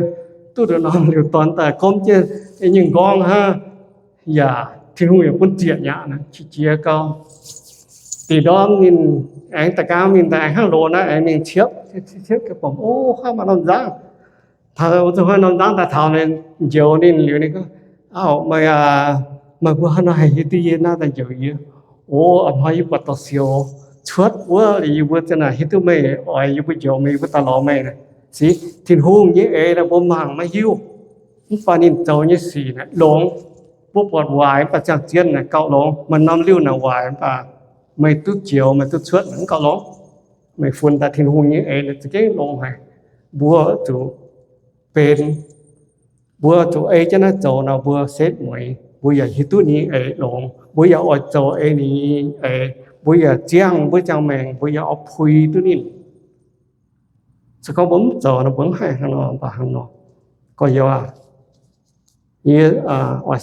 duqv nduqc norm liuz dorn daaih gomv jienv nyei nqorngv hnangv. Yaac Tin-Hungh yaac bun zieqc nyaqc naaic qiex jiez gau. Dih ndorm ninh aengx da'gaang mingh daaih aengx hnangv loz naaiv aengx mingh ciepv, ciepv ga'bomc, o, hnangv maaih norm nzangv. Taux wuov norm nzangv daaih taux ninh, njoux ninh liuz ninh gorngv, Auv, meih aac, meih mbuo hnangv nor haih hiuv duqv yie naaiv daaih njoux yie? O, a'hnoi yie buatc dorh sioux cuotv wuov liuz yie mbuo ziouc naaic hiuv duqv meih oix yie mbuo njoux meih, yie mbuo daaih lorz meih naaic. Se Tin-Hungh nyei eix naaic mbuo mangc maiv hiuv. Mv baac ninh zoux nyei sic naaic longx. Mbuo buatc waaic mv baac ziangh zien naaic gauh longx. Maaih norm liuh naaic waaic mv baac meih duqv njoux, meih duqv cuotv naaic mv gauh longx. Meih funx daaih Tin-Hungh nyei eix naaic za'gengh longx haic. Mbuo zuqc benx, mbuo zuqc ei jienv naaiv zoux nor mbuo setv mueiz, mbuo yaac hiuv duqv ninh nyei eix longx, mbuo yaac oix zoux ei ninh nyei eix, mbuo yaac ziangh mbuo ziangh maengc, mbuo yaac oix puix duqv ninh. Se gorngv mbuo mv zoux nor mbuo mv haih hnangv nor, mv baac hnangv nor. Gorx-youz aah, yie oix